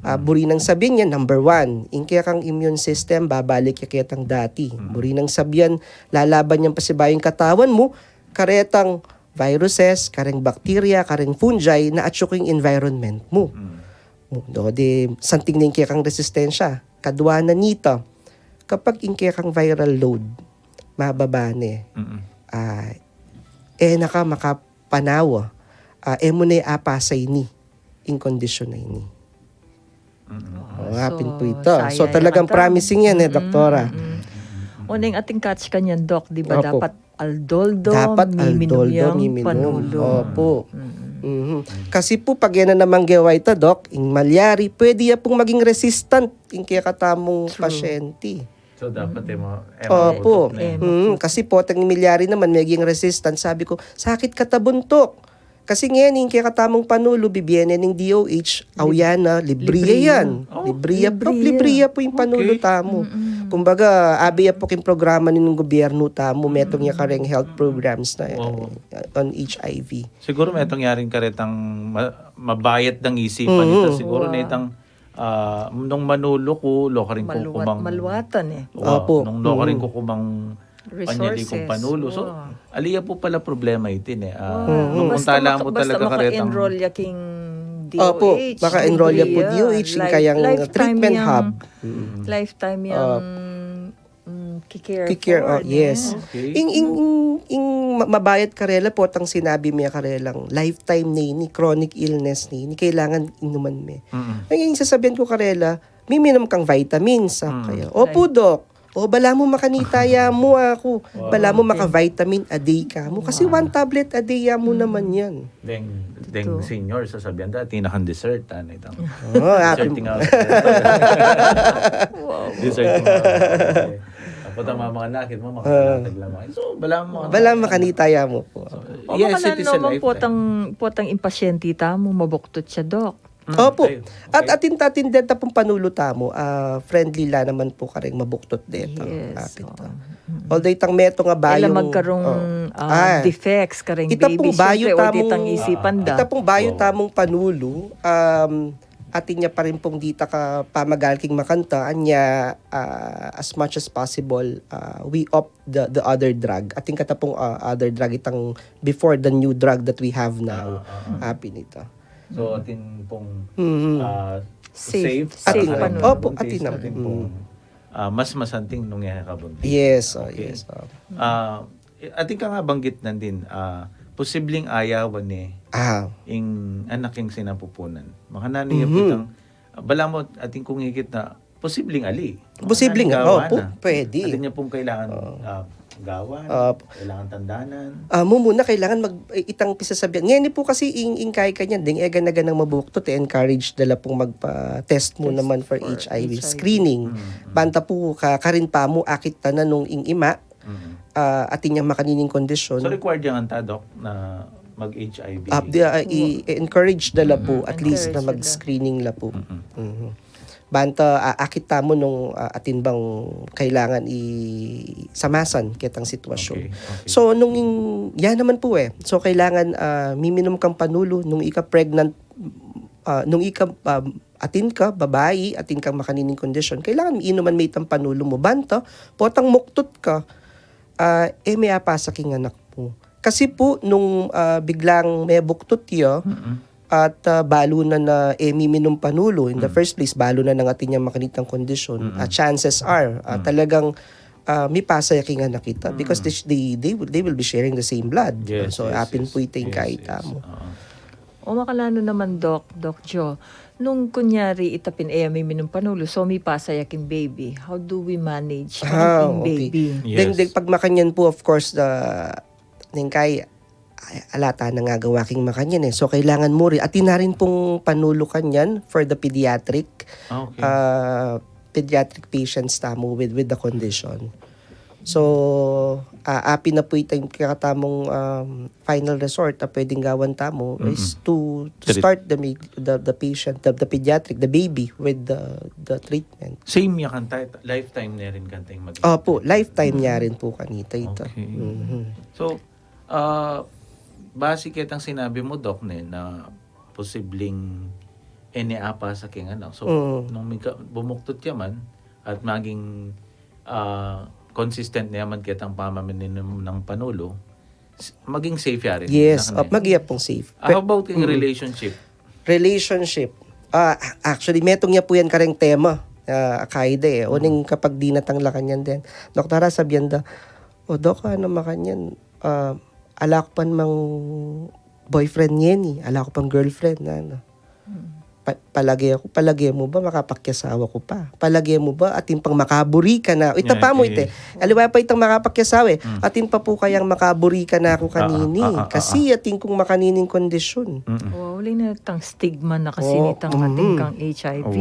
Ah, buri nang sabian niya, number one, ing kekang immune system, babalik ya ketang dati. Buri nang sabian, lalaban yang pasibayu ing katawan mu, karetang viruses, kareng bacteria, kareng fungi, na atiu king environment mu. Mu, do, de, santing ne ing kekang resistensya. Kadua na nita, kapag ing kekang viral load, mababa ne, ah, e na ka makapanawa, ah, e mu ne apasa ini, ing kondisyon na ini. O, apin pu ita. So, talagang promising yan, e, Doktora. O, neng ating catch kanyan, Doc, di ba? Dapat aldo-aldo, dapat miminum aldo-aldo, yang miminum. Panulu. Opo. Kasi pu, pag e na namang gewa ita, Doc, ing malyari, pwede ya pung maging resistant ing kekatamung pasyente. So, dapat e mo, e mo. Opo. Kasi potang milyari naman, maging resistant. Sabi ku, sakit katabuntuk. Kasi ngeni, ing kekatamung panulu, bibie ne ning D O H, awyan na, libre yan. Libre ya, libre ya pu ing panulu tamu. Kumbaga, abe ya pu king programa ning gobyernu tamu, metung ya kareng health programs na, eh, on H I V. Siguru metung ya ring karetang ma-, mabayat dang isipan ita. Siguru netang, ah, nung manulu ku, lo karin kukumang, maluatan, eh. Opo. Nung lo karin kukumang panyali kung panulu. So, ali ya pu pala problema iti, ne. Ah, nung basta maka-, basta maka-enroll ya king D O H, maka-enroll ya pu D O H, ing kayang treatment hub. Lifetime yang, mm, kikare for, yes. Ing, ing, ing ma-, mabayat karela potang sinabi me karelang lifetime ne ini, chronic illness ne ini, kailangan inuman me. Ang ing sasabian ku karela, miminum kang vitamins, sa kaya. Opo, Doc. O, bala mu makanita ya mu aku. Bala mu maka-vitamin a day ka mu. Kasi one tablet a day ya mu naman yan. Deng, deng senior, sasabian da, atin na kang dessert, ano itang. O, dessert nga. Dessert nga. Apo tama mga nakit mo, makatatag lamang. So, bala mu makanita ya mu pu. O, yes, it is a lifetime. Potang, potang ing pasyente tamu, mabuktot ya, Doc. Opo. At atin, atin deta pung panulu tamu, ah, friendly la naman pu kareng mabuktot deta. Yes, apin ta. Although itang metung a bayung, e la magkarung, ah, defects kareng baby, siyempre, o ditang isipan da. Ita pung bayu tamung panulu, um, atin ya pa rin pung dita ka pamagal king makanta, anya, ah, as much as possible, ah, we opt the, the other drug. Atin kata pung, ah, other drug itang before the new drug that we have now. Apin ita. So, atin pung, ah, safe, safe panulu. Opo, atin pung, ah, mas masanting nung e kabuntis. Yes, o, yes. Ah, atin kang banggit nan din, ah, posibleng ayawan ne ing anak king sinapupunan. Makananu ya pu itang, bala mu atin kung ikit na, posibleng ali. Posibleng, opo, pwede. Atin ya pung kailangan, ah, gawan, kailangan tandanan. Ah, mumuna, kailangan mag, itang pisasabian. Ngeni pu kasi ing, ing kaikanyan, deng e gana-ganang mabuktot, e, encourage da la pung magpa-test mu naman for H I V screening. Banta pu ka, karin pa mu akit ta na nung ing ima, ah, atin yang makanining kondisyon. So, required yang anta, Doc, na mag-H I V? Ah, di, ah, i-encourage da la pu, at least na mag-screening la pu. Mhm. Banta, ah, akit tamu nung, ah, atin bang kailangan i samasan ketang sitwasyon. Okay, okay. So, nung ing, yan naman pu e. So, kailangan, ah, miminum kang panulu nung ika pregnant, ah, nung ika, ah, atin ka, babai, atin kang makanining kondisyon, kailangan inuman me itang panulu mu. Banta, potang muktot ka, ah, e me apasa king anak mu. Kasi pu, nung, ah, biglang mebuktot ya, at, ah, balu na na e miminum panulu in the first place, balu na nang atin yang makanitang kondisyon, ah, chances are, ah, talagang, ah, mipasa ya king anak ita because they, they, they will, they will be sharing the same blood. Yes, so, yes, apin pu ita ing kaita mu. O, makananu naman, Doc, Doc Joe. Nung kunyari, ita pin e ya miminum panulu, so mipasa ya king baby. How do we manage king baby? Then, then, pag makanyan pu, of course, the, neng kai, ala ta nang agawa king makanyan e. So, kailangan mu rin, atin na rin pung panulu kanyan for the pediatric, ah, pediatric patients tamu with, with the condition. So, ah, apin na pu ita ing kekatamung, um, final resort na pwedeng gawan tamu is to, to start the, the, the patient, the, the pediatric, the baby with the, the treatment. Same ya kanta, lifetime ne rin kanta ing mag- Opo, lifetime ne rin pu kanita ita. Okay. So, ah, base ketang sinabi mu, Doc, ne, na posibleng e ne apasa king anak. So, nung mika-, bumuktot ya man at maging, ah, consistent ne ya man ketang pamaminum nang panulu, s-, maging safe ya rin. Yes, mag-iya pung safe. Ah, how about in relationship? Relationship. Ah, actually, metung ya pu yan kareng tema. Ah, akaida e. Uling kapag dinatang la kanyan din. Doktora, sabian da, "O, Dok, ano makanyan? Ah, ala ku pa namang boyfriend ngeni, ala ku pang girlfriend," na, ano. Pa-, palage ku, palage mu ba makapakiasawa ku pa? Palage mu ba atin pang makaburi kanaku? Ita pa mu ita e. Aliwa pa itang makapakiasawa e. Atin pa pu kayang makaburi kanaku kanini? Kasi atin kung makanining kondisyon. O, uli na itang stigma na kasi nitang atin kang H I V.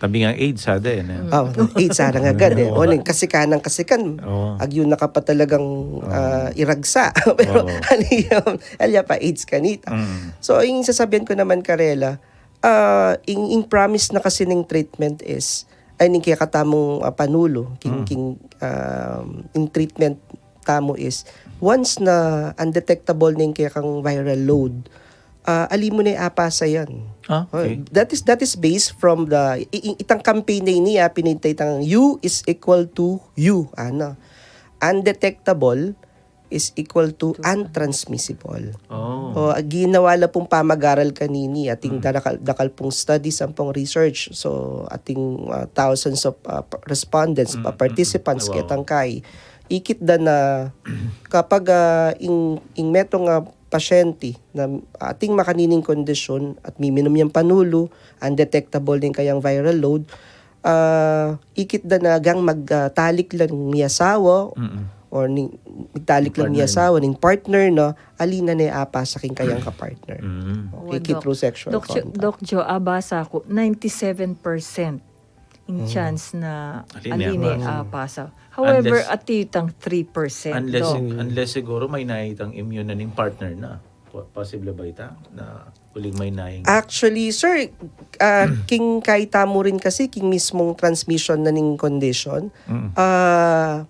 Tabi nga AIDS, ada yan e. Ah, AIDS, ada nga agad e. O, ning kasikan ng kasikan. Agyu na ka pa talagang, ah, iragsa. Pero, ano yun? Alya pa, AIDS kanita. So, ing sasabian ku naman karela, ah, ing, ing promise na kasi ning treatment is, ay, ning kekatamung, ah, panulu, king, king, um, ing treatment tamu is, once na undetectable na ing kekang viral load, ah, ali mu ne apasa yan. Ah, okay. That is, that is based from the, i-, i-, itang campaign na ini, ah, pinita itang U is equal to U, ano. Undetectable is equal to untransmissible. O, ginawa la pung pamagaral kanini, ating dakal, dakal pung studies, ampong research. So, ating, ah, thousands of, ah, pa-, respondents, pa-, participants, ketang kai. Ikit da na kapag, ah, ing, ing metung, ah, pasyente na ating makanining kondisyon at miminum yang panulu, undetectable ning kayang viral load, ah, ikit da na gang mag, ah, talik lang miyasawa, or ning, magtalik lang miyasawa, ning partner na, ali na ne apasa king kayang kapartner. Okay, through sexual contact. Doc Jo, abasa ku, ninety-seven percent ing chance na ali ne apasa. However, atitang three percent, unless, unless siguro mainaitang immune na ning partner na. Po-, posible ba ita na uling mainaing? Actually, sir, ah, king kaita mu rin kasi, king mismung transmission na ning condition, ah,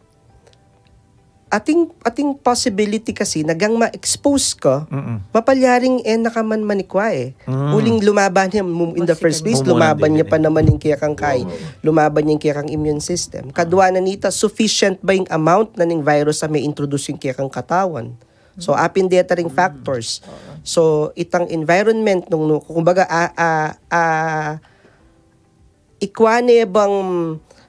ating, ating possibility kasi na gang ma-expose ka, mapalyaring e na ka man manikwa e. Uling lumaban ya, mu-, in the first place, lumaban ya pa naman ing kekang kai, lumaban ya ing kekang immune system. Kadwa na nita, sufficient ba ing amount na ning virus a ma-introduce king kekang katawan? So, apin deta ring factors. So, itang environment nung, nung, kumbaga, a, a, a, ikwa ne bang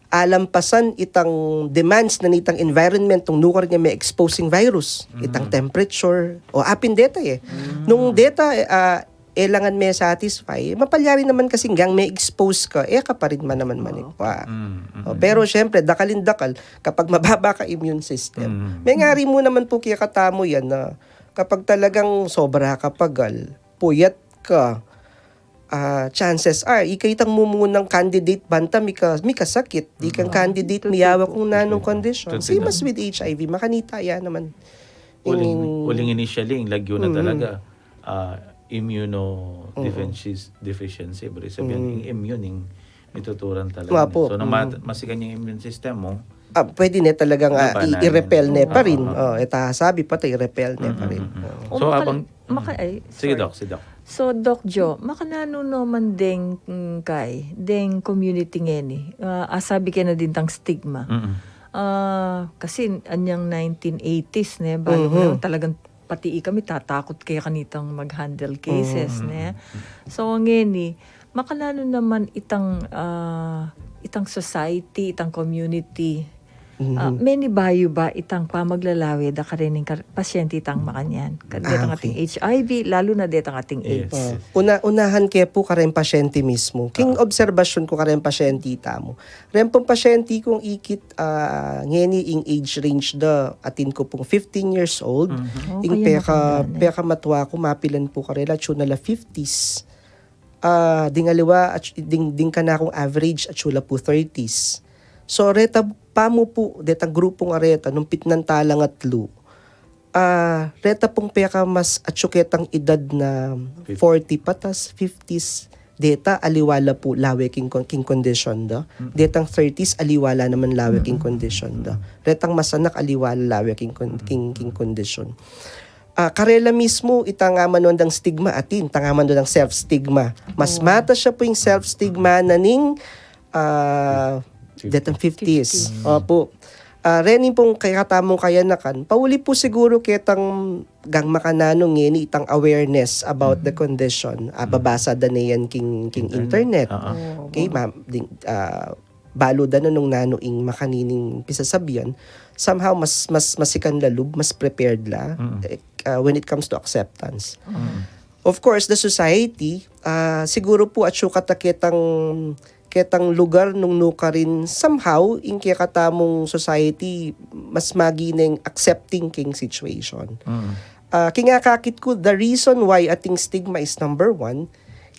alampasan itang demands na nitang environment nung nukarin ya ma-expose ing virus, itang temperature, o apin deta e. Nung deta, ah, e la ngan me-satisfy, mapalyari naman kasi ngan me-expose ka, e ka pa rin man naman manikwa. Mm, mm, O, mm. Pero syempre, dakal in dakal, kapag mababa ka immune system, Mm. mengari mu naman pu kekatamu yan na kapag talagang sobra ka pagal, puyat ka, ah, chances are, ika itang mumunang candidate banta mika-, mikasakit, ikang Mm. candidate True, miyawa true. kung nanung True. condition. True, Same true. as with H I V, makanita ya naman. Uling, Ing- uling initially, ing lagyu na Mm. talaga, ah, immunodeficiency, Mm. deficiency, bro. Sabihan, Mm. ing immune, ing mituturan talaga Nga niya. po. So, nung Mm. mat-, masikan yung immune system mo, Ah, pwede ne talagang, ah, Labanan i-, i-repel yan. ne pa rin. Oo. Oh, ita sabi pa, i-repel ne pa rin. Mm, mm, mm. Oo. O, So, makal-, abang, maka-, mm. ay, Sige, sorry. Doc, sige, Doc. So, Doc Jo, makananu naman deng, mm, kay, deng community ngeni? Ah, asabi ke na din tang stigma. Mm. Ah, kasi anyang nineteen eighties ne, balu Mhm. na talagang pati ikami tatakut ke kanitang mag-handle cases, Mhm. ne? So, ngeni, makananu naman itang, ah, itang society, itang community, ah, Mhm. meni bayu ba itang pamaglalawe da kareng kar-, pasyente itang makanyan? Ka-, Ah, detang ating okay. H I V, lalu na detang ating Yes. AIDS. Ah, una-, unahan ke pu kareng pasyente mismu. King Ah. obserbasyon ku kareng pasyente tamu. Reng pung pasyente kung ikit, ah, ngeni ing age range da, atin ku pung fifteen years old, Mhm. Oh, ing kaya peka-, makanyan, eh. pekamatua ku, mapilan pu karela, atsu na la fifties. Ah, ding aliwa, at-, ding, ding kanakung average, atsu la pu thirties. So, reta pamu pu, detang grupung areta, nung pitnan talang atlu, ah, reta pung pekamas atsu ketang edad na Fif- forty patas, fifties, deta aliwa la pu lawe king kon-, king kondisyon da. Mm. Detang thirties, aliwa la naman lawe king Mm. kondisyon da. Mm. Retang masanak, aliwa la lawe king kon-, Mm. king, king kondisyon. Ah, karela mismu, itang amanuan dang stigma, atin, itang amanuan dang self-stigma. Mas Oh. matas ya pu ing self-stigma na ning, ah, Fif-, detang fifties. Fifties. Opu. Ah, reni pung kekatamung kayanakan, pauli pu siguru ketang gang makananu ngeni itang awareness about the Mhm. condition. Ah, Mhm. babasa da ne yan king, king Internet. internet. Ah, ah. Oh, Okay, wow. ma-, ding, ah, balu da na nung nanu ing makanining pisasabian, somehow mas, mas, masikan la lub, mas prepared la, Mm. eh, ah, when it comes to acceptance. Mm. Of course, the society, ah, siguru pu atsu kata ketang, ketang lugar nung nukarin somehow, ing kekatamung society, mas maging accepting king situation. Mm. Ah, king akakit ku, the reason why ating stigma is number one,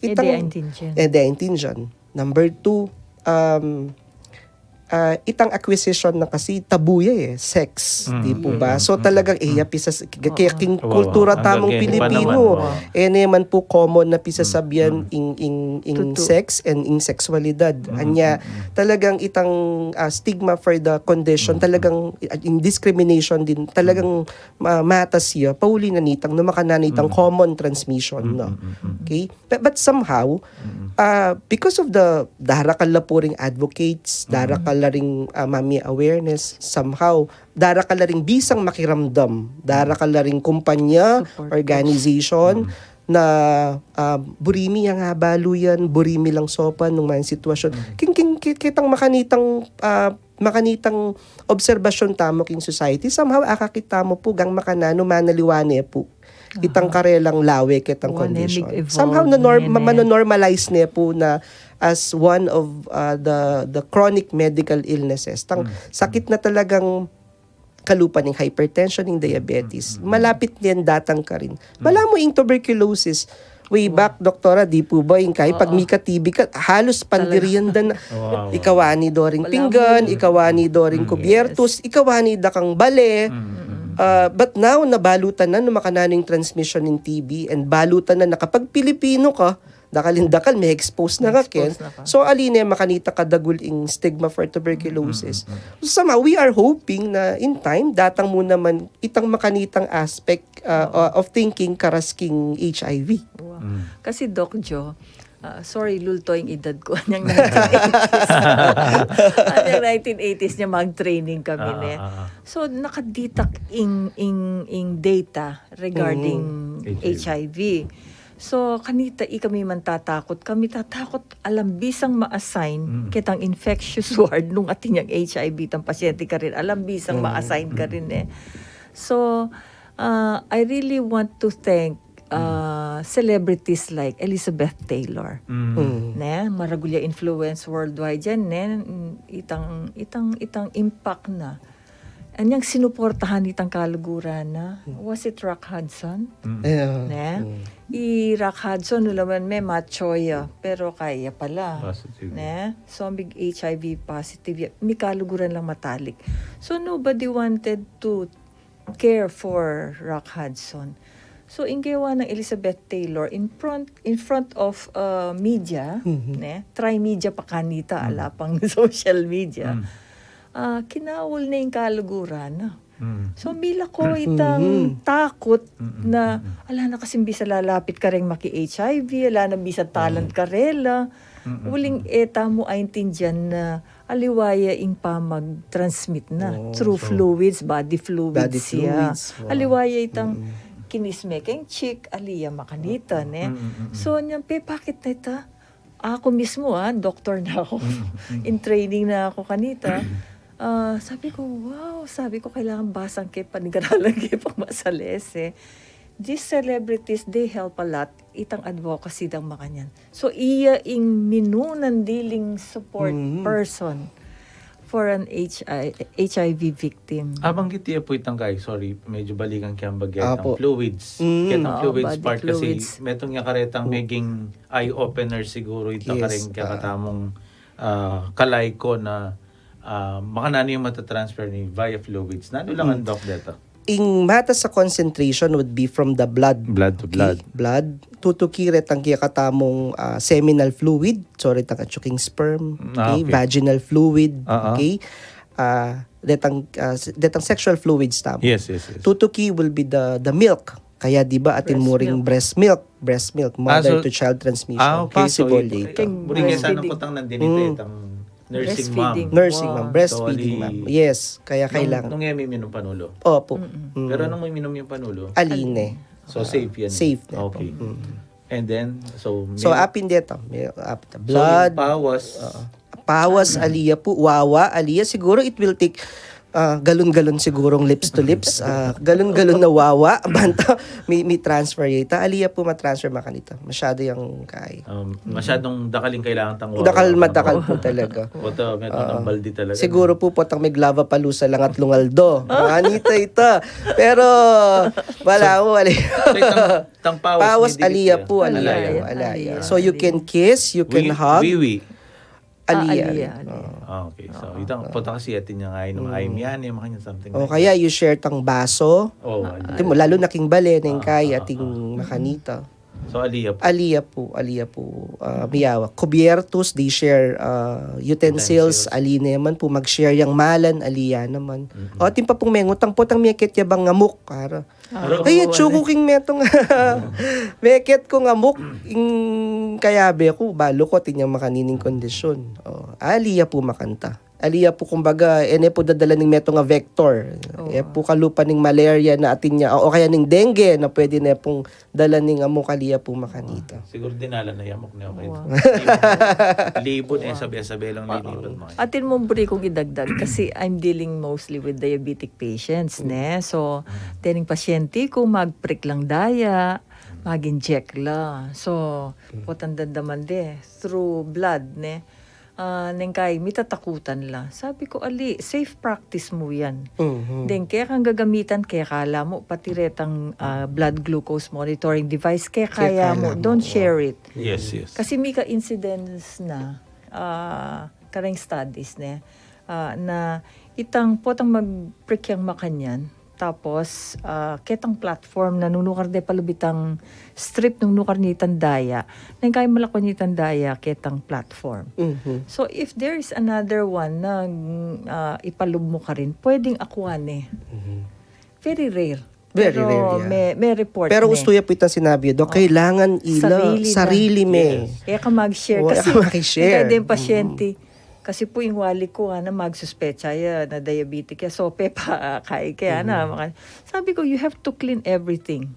E, itang de aintindian. e, de aintindian. Number two, um, ah, itang acquisition na kasi tabu ya e, sex, Mm. di pu ba? Mm. So, Mm. talagang, eh, Mm. ya pisas-, k-, Oo. kaya king Wow, wow. kultura Hanggang tamung ngayon pa Pilipino, naman, wow. e, ne man pu common na pisasabian Mm. ing, ing, ing Tutu. sex and ing sexualidad. Mm. Anya, Mm. talagang itang, ah, stigma for the condition, Mm. talagang, ah, ing discrimination din, talagang Mm. ma-, matas ya, pauli na nitang, no, makananu itang Mm. common transmission, Mm, no? mm, mm, mm. Okay? But, but somehow, Mm. ah, because of the darakal la pu ring advocates, Mm. darakal la ring, ah, mami awareness, somehow, darakal la ring bisang makiramdam, Mm. darakal la ring kumpanya, Support groups. organization, Mm. na, ah, buri mi yang abalu yan, buri mi lang saupan nung mayang sitwasyon. Mm. King, king, ki-, kitang makanitang, ah, makanitang obserbasyon tamu king society, somehow akakit tamu pu, gang makananu manaliwa ne pu itang Aha. karelang lawe ketang One, eh, condition. nag-evolve Somehow na nor-, ne, ma-, ne. manonormalize ne pu na as one of, uh, the, the chronic medical illnesses. Tang Mm. sakit na talagang kalupa ning hypertension, ning diabetes. Mm, mm, mm. Malapit ne datang karin. Mm. Balamu ing tuberculosis. Way Wow. back, Doktora, di pu ba, ing kay pag Oo. mika-T B ka, halos Talaga. pandirian da na. Wow. Ika wani doring Balamu pinggan, ing ika wani doring Mm. kubiertos, Yes. ika wani da kang bale. Mm, mm, mm. Ah, but now, nabalutan na, no, makananu ing transmission ning T B, and balutan na, na kapag Pilipino ka, dakal ing dakal, me-expose na ka, Ken. Me-expose na ka. So, ali ne makanita kadagul ing stigma for tuberculosis. Mm, mm, mm. So, somehow, we are hoping na in time, datang mu naman itang makanitang aspect, uh, Oo. uh, of thinking karas king H I V. Wow. Mm. Kasi, Doc Jo, ah, sorry, lulto ing edad ku. Anyang nineteen eighties. Anyang nineteen eighties nya mag-training kami, Ah, ne. ah, ah. So, nakaditak ing, ing, ing data regarding Mm. H I V. H I V. So, kanita, ikami man tatakut. Kami tatakut, alang bisang ma-assign Mm. ketang infectious ward nung atin yang H I V tang pasyente karin. Alang bisang Mm. ma-assign Mm. karin, eh. So, uh, I really want to thank uh, celebrities like Elizabeth Taylor. Ne? Maragul ya influence worldwide yan, ne? Itang, itang, itang impact na. Anyang sinuportahan itang kaluguran na. Was it Rock Hudson? Yeah. Ne? I Rock Hudson, ulaman me macho ya, pero kaya pala. Positive. Ne? So, ang big H I V positive ya, may kaluguran lang matalik. So, nobody wanted to care for Rock Hudson. So, ing gewa nang Elizabeth Taylor in front in front of uh, media, ne? Try media pa kanita, ala pang social media. Ah, kinaul na ing kaluguran na. So, mila ko itang takut na, ala na kasing bisa lalapit kareng maki-H I V, ala na bisa talent karela. Uling e tamu aintindian na aliwa ya ing pamag-transmit na through fluids, body fluids. Body fluids, wow. Aliwa ya itang kinis me keng cheek, ali ya makanita, ne? So, nyang pepakit na ita, aku mismo, ah, doktor na aku. In training na aku kanita. Ah, sabi ko, wow, sabi ko, kailangan basang ke, panigaralan ke pang masalese. These celebrities, they help a lot. Itang advocacy dang makanyan. So, iya ing minunan diling support person for an H I, H I V victim. Abang kiti ya pu itang kay, sorry, medyo balikan kaya ang bagay Apo. Itang fluids. Mm. Kaya itang Oo, fluids body part fluids. Kasi, metong ya karetang meging eye-opener siguro ita Yes, kareng kaya ah. Katamung ah, kalay ko na ah, makananu yung matatransfer ni via fluids. Nanu lang ang doc deta? Ing matas a concentration would be from the blood. Blood to Okay? blood. Blood. Tutuki retang kaya katamung ah, seminal fluid. So retang atsuking sperm. Ah, Okay? Okay. Vaginal fluid. Ah, ah. Okay? Ah, detang, ah, s- detang sexual fluids tamu. Yes, yes, yes. Tutuki will be the the milk. Kaya di ba atin Breast muring milk. Breast milk, breast milk, mother Ah, so- to child transmission. Ah, okay, so Possible it- data. Ito, Keng muring breastfeeding. Sana kutang nandini ito, itang nursing mom. Breastfeeding. Nursing Wow. mom, breastfeeding So, mom. ali- Yes, kaya Nung, kailangan. Nung emi minum panulo. Opo. Mm. Pero nung minum yung panulo, Aline. so safe yan. Safe na Okay. ito. Mm. And then, so, So, milk. Apin deta, may, ap- So, blood, yung pawas, uh, pawas, aliya po, wawa, aliya, siguro it will take ah, galon-galon sigurong lips to lips. Ah, galon-galon na wawa. Banta, may, may transfer yata. Aliya po matransfer makanita. Masyado yung kay. um, masyadong dakaling kailangan tang wawa. Dakal madakal po talaga. Puta, may Oo. Ng baldi talaga. Siguro po potang may Lollapalooza lang at lungaldo. Manita ita. Pero, wala mo, wala. So, itang, itang pawas, Pawas, may dikit aliya yan. po, aliya, Aliya, aliya. aliya. So you can kiss, you can Wi- hug. Wiwi. Aliya. Ah, aliya, Rin. aliya. Oo. Ah, okay. So, itang puta kasi atin yung ay, nung ay miyani, mga ganyan, something O like kaya you share tang baso. Oh, Di mo, lalo na king bale, neng kay ating makanita. So, aliya po. Aliya po, aliya po, ah, miyawa. Kubiertos, they share ah, utensils, Utensils. Ali naman po, mag-share yang malan, aliya naman. O, atin pa pong mengutang po, tang mekit ya bang ngamuk, para. Aro. Ay, atsuku king metong. Mekit ko ngamuk, ing kayabe ko, balu ko, atin yang makanining kondisyon. O, aliya po makanta. Aliya po, kumbaga, ene po dadala ning metong a vector. E po kalupa ning malaria na atin niya, o kaya ning dengue na pwede na pong dala ning amok, aliya po makanita. Siguro dinala na yamok niya kayo. Wow. Libo na yung sabi-sabi lang linipat mo. Atin mong buri kong idagdag kasi I'm dealing mostly with diabetic patients, ne? So, dening pasyente ko, mag-prick lang daya, mag-inject la. So, potang dandaman de, through blood, ne? Ah, neng kay, mitatakutan la. Sabi ko, ali, safe practice mu yan. Mhm. Then, kaya kang gagamitan, kaya kala mo, pati retang ah, blood glucose monitoring device, kaya kaya mo, kala mo, don't oo. Share it. Yes, yes. Kasi may ka-incidence na, ah, kareng studies ne, ah, na itang potang mag-prick yang makanyan, tapos ah, ketang platform na nung nukar de palubitang strip nung nukar nitang daya, nang kay malakwan nitang daya, ketang platform. Mhm. So if there is another one na ah, ipalub mo ka rin, pwedeng akuan e. Mhm. Very rare. Very Pero rare, yeah. May, may report Pero ne. Usto ya po itang sinabi do, kailangan ila Sarili na. Sarili me. Yes. Kaya ka mag-share. Oo, Kasi kaya ka mag-share. Kaya din pasyente. Kasi po yung wali ko, ah, na magsuspecha ya, na diabetic ya. So, pepa, ah, kai kaya na. maka- Sabi ko, you have to clean everything.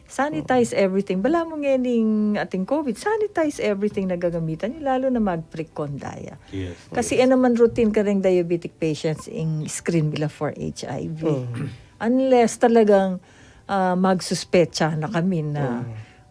Sanitize everything. Bala mo nga ning ating COVID, sanitize everything na gagamitan nyo, lalo na mag-prick kondaya. Yes. Kasi e naman routine kareng diabetic patients ing screen nila for H I V. Unless talagang ah, magsuspecha na kami na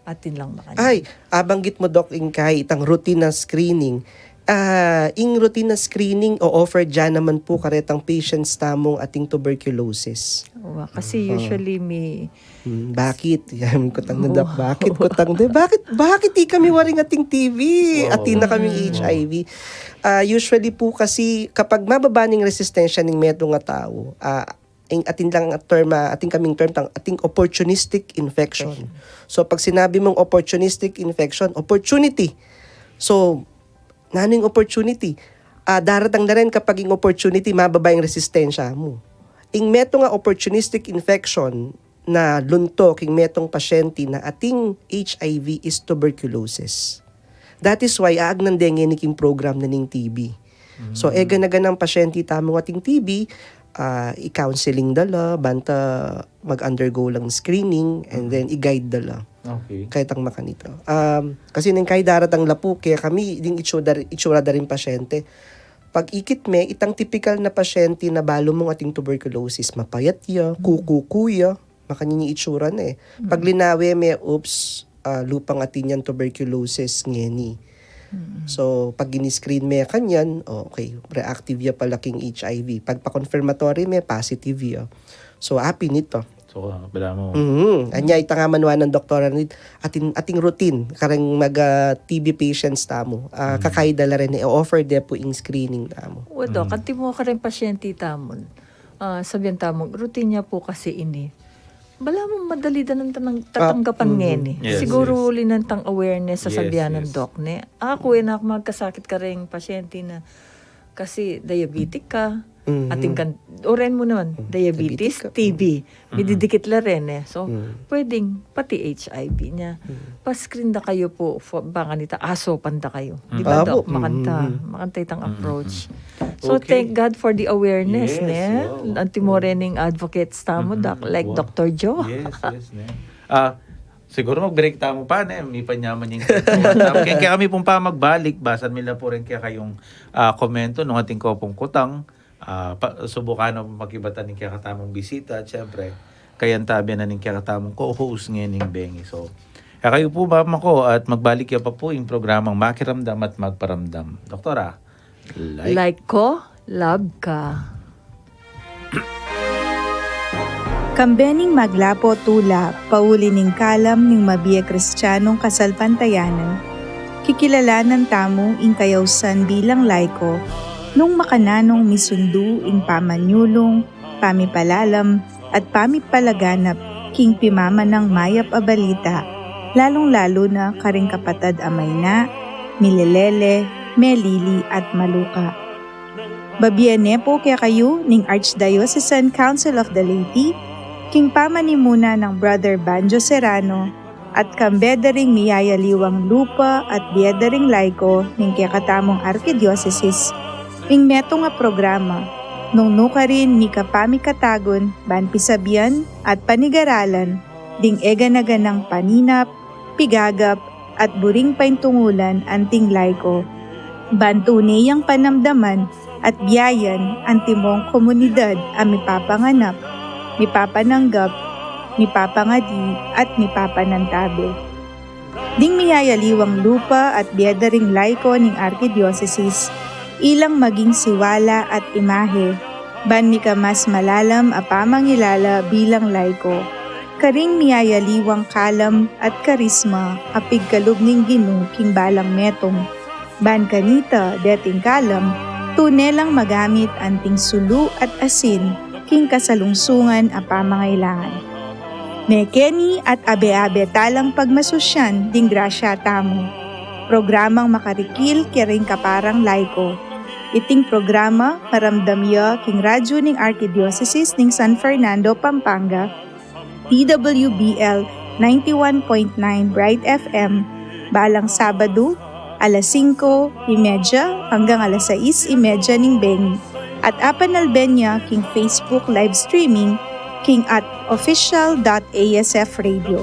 atin lang makanyan. Ay, abanggit mo, Doc, ing kay itang routine na screening. Ah, ing routine na screening, o-offer dyan naman po karetang patients tamung ating tuberculosis. Wa, kasi usually may Hmm, bakit? Yan, kutang na, Doc. Bakit? Kutang na. Bakit? Bakit di kami waring ating T B? Oo. Atin na kaming Hmm. H I V. Ah, usually po kasi, kapag mababa ning resistensya ning metung a tau, ah, ing atin lang a term, ah, atin kaming term tang, ating opportunistic infection. Infection. So, pag sinabi mong opportunistic infection, opportunity. So, nanu ing opportunity? Ah, daratang na rin kapag ing opportunity, mababa ing resistensya mu. Ing metung a opportunistic infection na lunto king metung pasyente na ating H I V is tuberculosis. That is why aagnan de ngeni king program na ning T B. So, Mm. e gana-ganang pasyente tamung ating T B, ah, i-counseling da la, banta mag-undergo lang screening, and Mm. then i-guide da la. Okay. Kaya tang makanito. Um, kasi neng kay daratang la pu kekami, ding itsura, itsura da ring pasyente. Pag ikit me, itang tipikal na pasyente na balu mung ating tuberculosis, mapayat ya, Mm. kukuku ya, makanyan ing itsura na e. Pag Mm. linawe me, oops, ah, lupang atin yang tuberculosis ngeni. Mm. So, pag ini-screen me kanyan, oh, okay, reactive ya pala king H I V. Pag pa-confirmatory me, positive ya. So, apin ito. So, ah, bala mo. Mhm. Anya, ita nga man wa nang doktora ni, atin, ating routine, kareng mag, ah, T B patients tamu. Ah, Mm. kakay da la rin, i-offer de pu ing screening tamu. Wa, Doc, Mm. antimo kareng pasyente tamu. Ah, sabian tamu, routine ya pu kasi ini. Bala mo madali da nang tanang-, Ah, tatanggapan mhm. ngeni. Yes, Siguru yes. uli nang tang awareness, Yes, sasabian ng yes. doc, ne? Aku, e na aku magkasakit kareng pasyente na kasi diabetic ka, Mhm. atin kan, oren mu naman, Mhm. diabetes, Diabetic ka. T B. Mhm. Mididikit la rin e. So, Mhm. pwedeng pati H I V niya. Mhm. Pa-screen da kayu pu, for, baka nita, asopan da kayu. Di ba, Mhm. Doc? Apo. Makanta, Mhm. makanta itang Mhm. approach. So, Okay. thank God for the awareness, Yes, ne? wow. Antimo rin ing advocates tamu, Mhm. Doc, like Wow. Doctor Joe. Yes, yes, ne. Ah, siguru mag-break tamu pa, ne? Mipanyaman ing kwentuhan tamu. Kaya, kaya kami pung pa magbalik, basan mi la pu rin kaya kayung, ah, komento nung atin ko pung kutang, ah, pa, subukan na makibatan ning kaya katamung bisita, at syempre, kayan tabi na ning kaya katamung co-host ngeni ning bengi. So, kaya kayu pu, ba, mako, at magbalik ya pa pu ing programang Makiramdam at Magparamdam. Doktora, like. Like ko, love ka. Kambe ning maglapo tula, pauli ning kalam ning mabie Kristianong kasalpantayanan, kikilalanan tamu ing kayausan bilang laiko, nung makananung misundu ing pamanyulung, pamipalalam, at pamipalaganap king pimamanang mayap a balita, lalung-lalu na karing kapatad a maina, milelele, melili, at maluka. Babie ne pu kekayu ning Archdiocesan Council of the Laity, king pamanimuna nang Brother Banjo Serrano, at kambe da ring miyayaliwang lupa at bie da ring laiko ning kekatamung arkidiosesis, ing metung a programa, nung nukarin mikapamikatagun ban pisabian at panigaralan ding egana-ganang paninap, pigagap, at buring paintungulan anting laiko. Ban tune yang panamdaman at biayan antimong komunidad a mipapanganap, mipapananggap, mipapangadi, at mipapanantabe. Ding miyayaliwang lupa at bie da ring laiko ning arkidiosesis, ilang maging siwala at imahe, ban mika mas malalam a pamangilala bilang laiko, karing miyayaliwang kalam at karisma a pigkalub ning Ginu king balang metung. Ban kanita, deting kalam, tune lang magamit anting sulu at asin king kasalungsungan a pamangailangan. Mekeni at abe-abe talang pagmasusyan ding grasya tamu. Programang makarikil karing kaparang laiko. Iting programa maramdam ya king radyu ning Arkidiosesis ning San Fernando, Pampanga, D W B L ninety-one point nine Bright F M, balang Sabadu, alas singko y media anggang alas sais y media ning bengi, at apanalben ya king Facebook live streaming king at official dot A S F radio.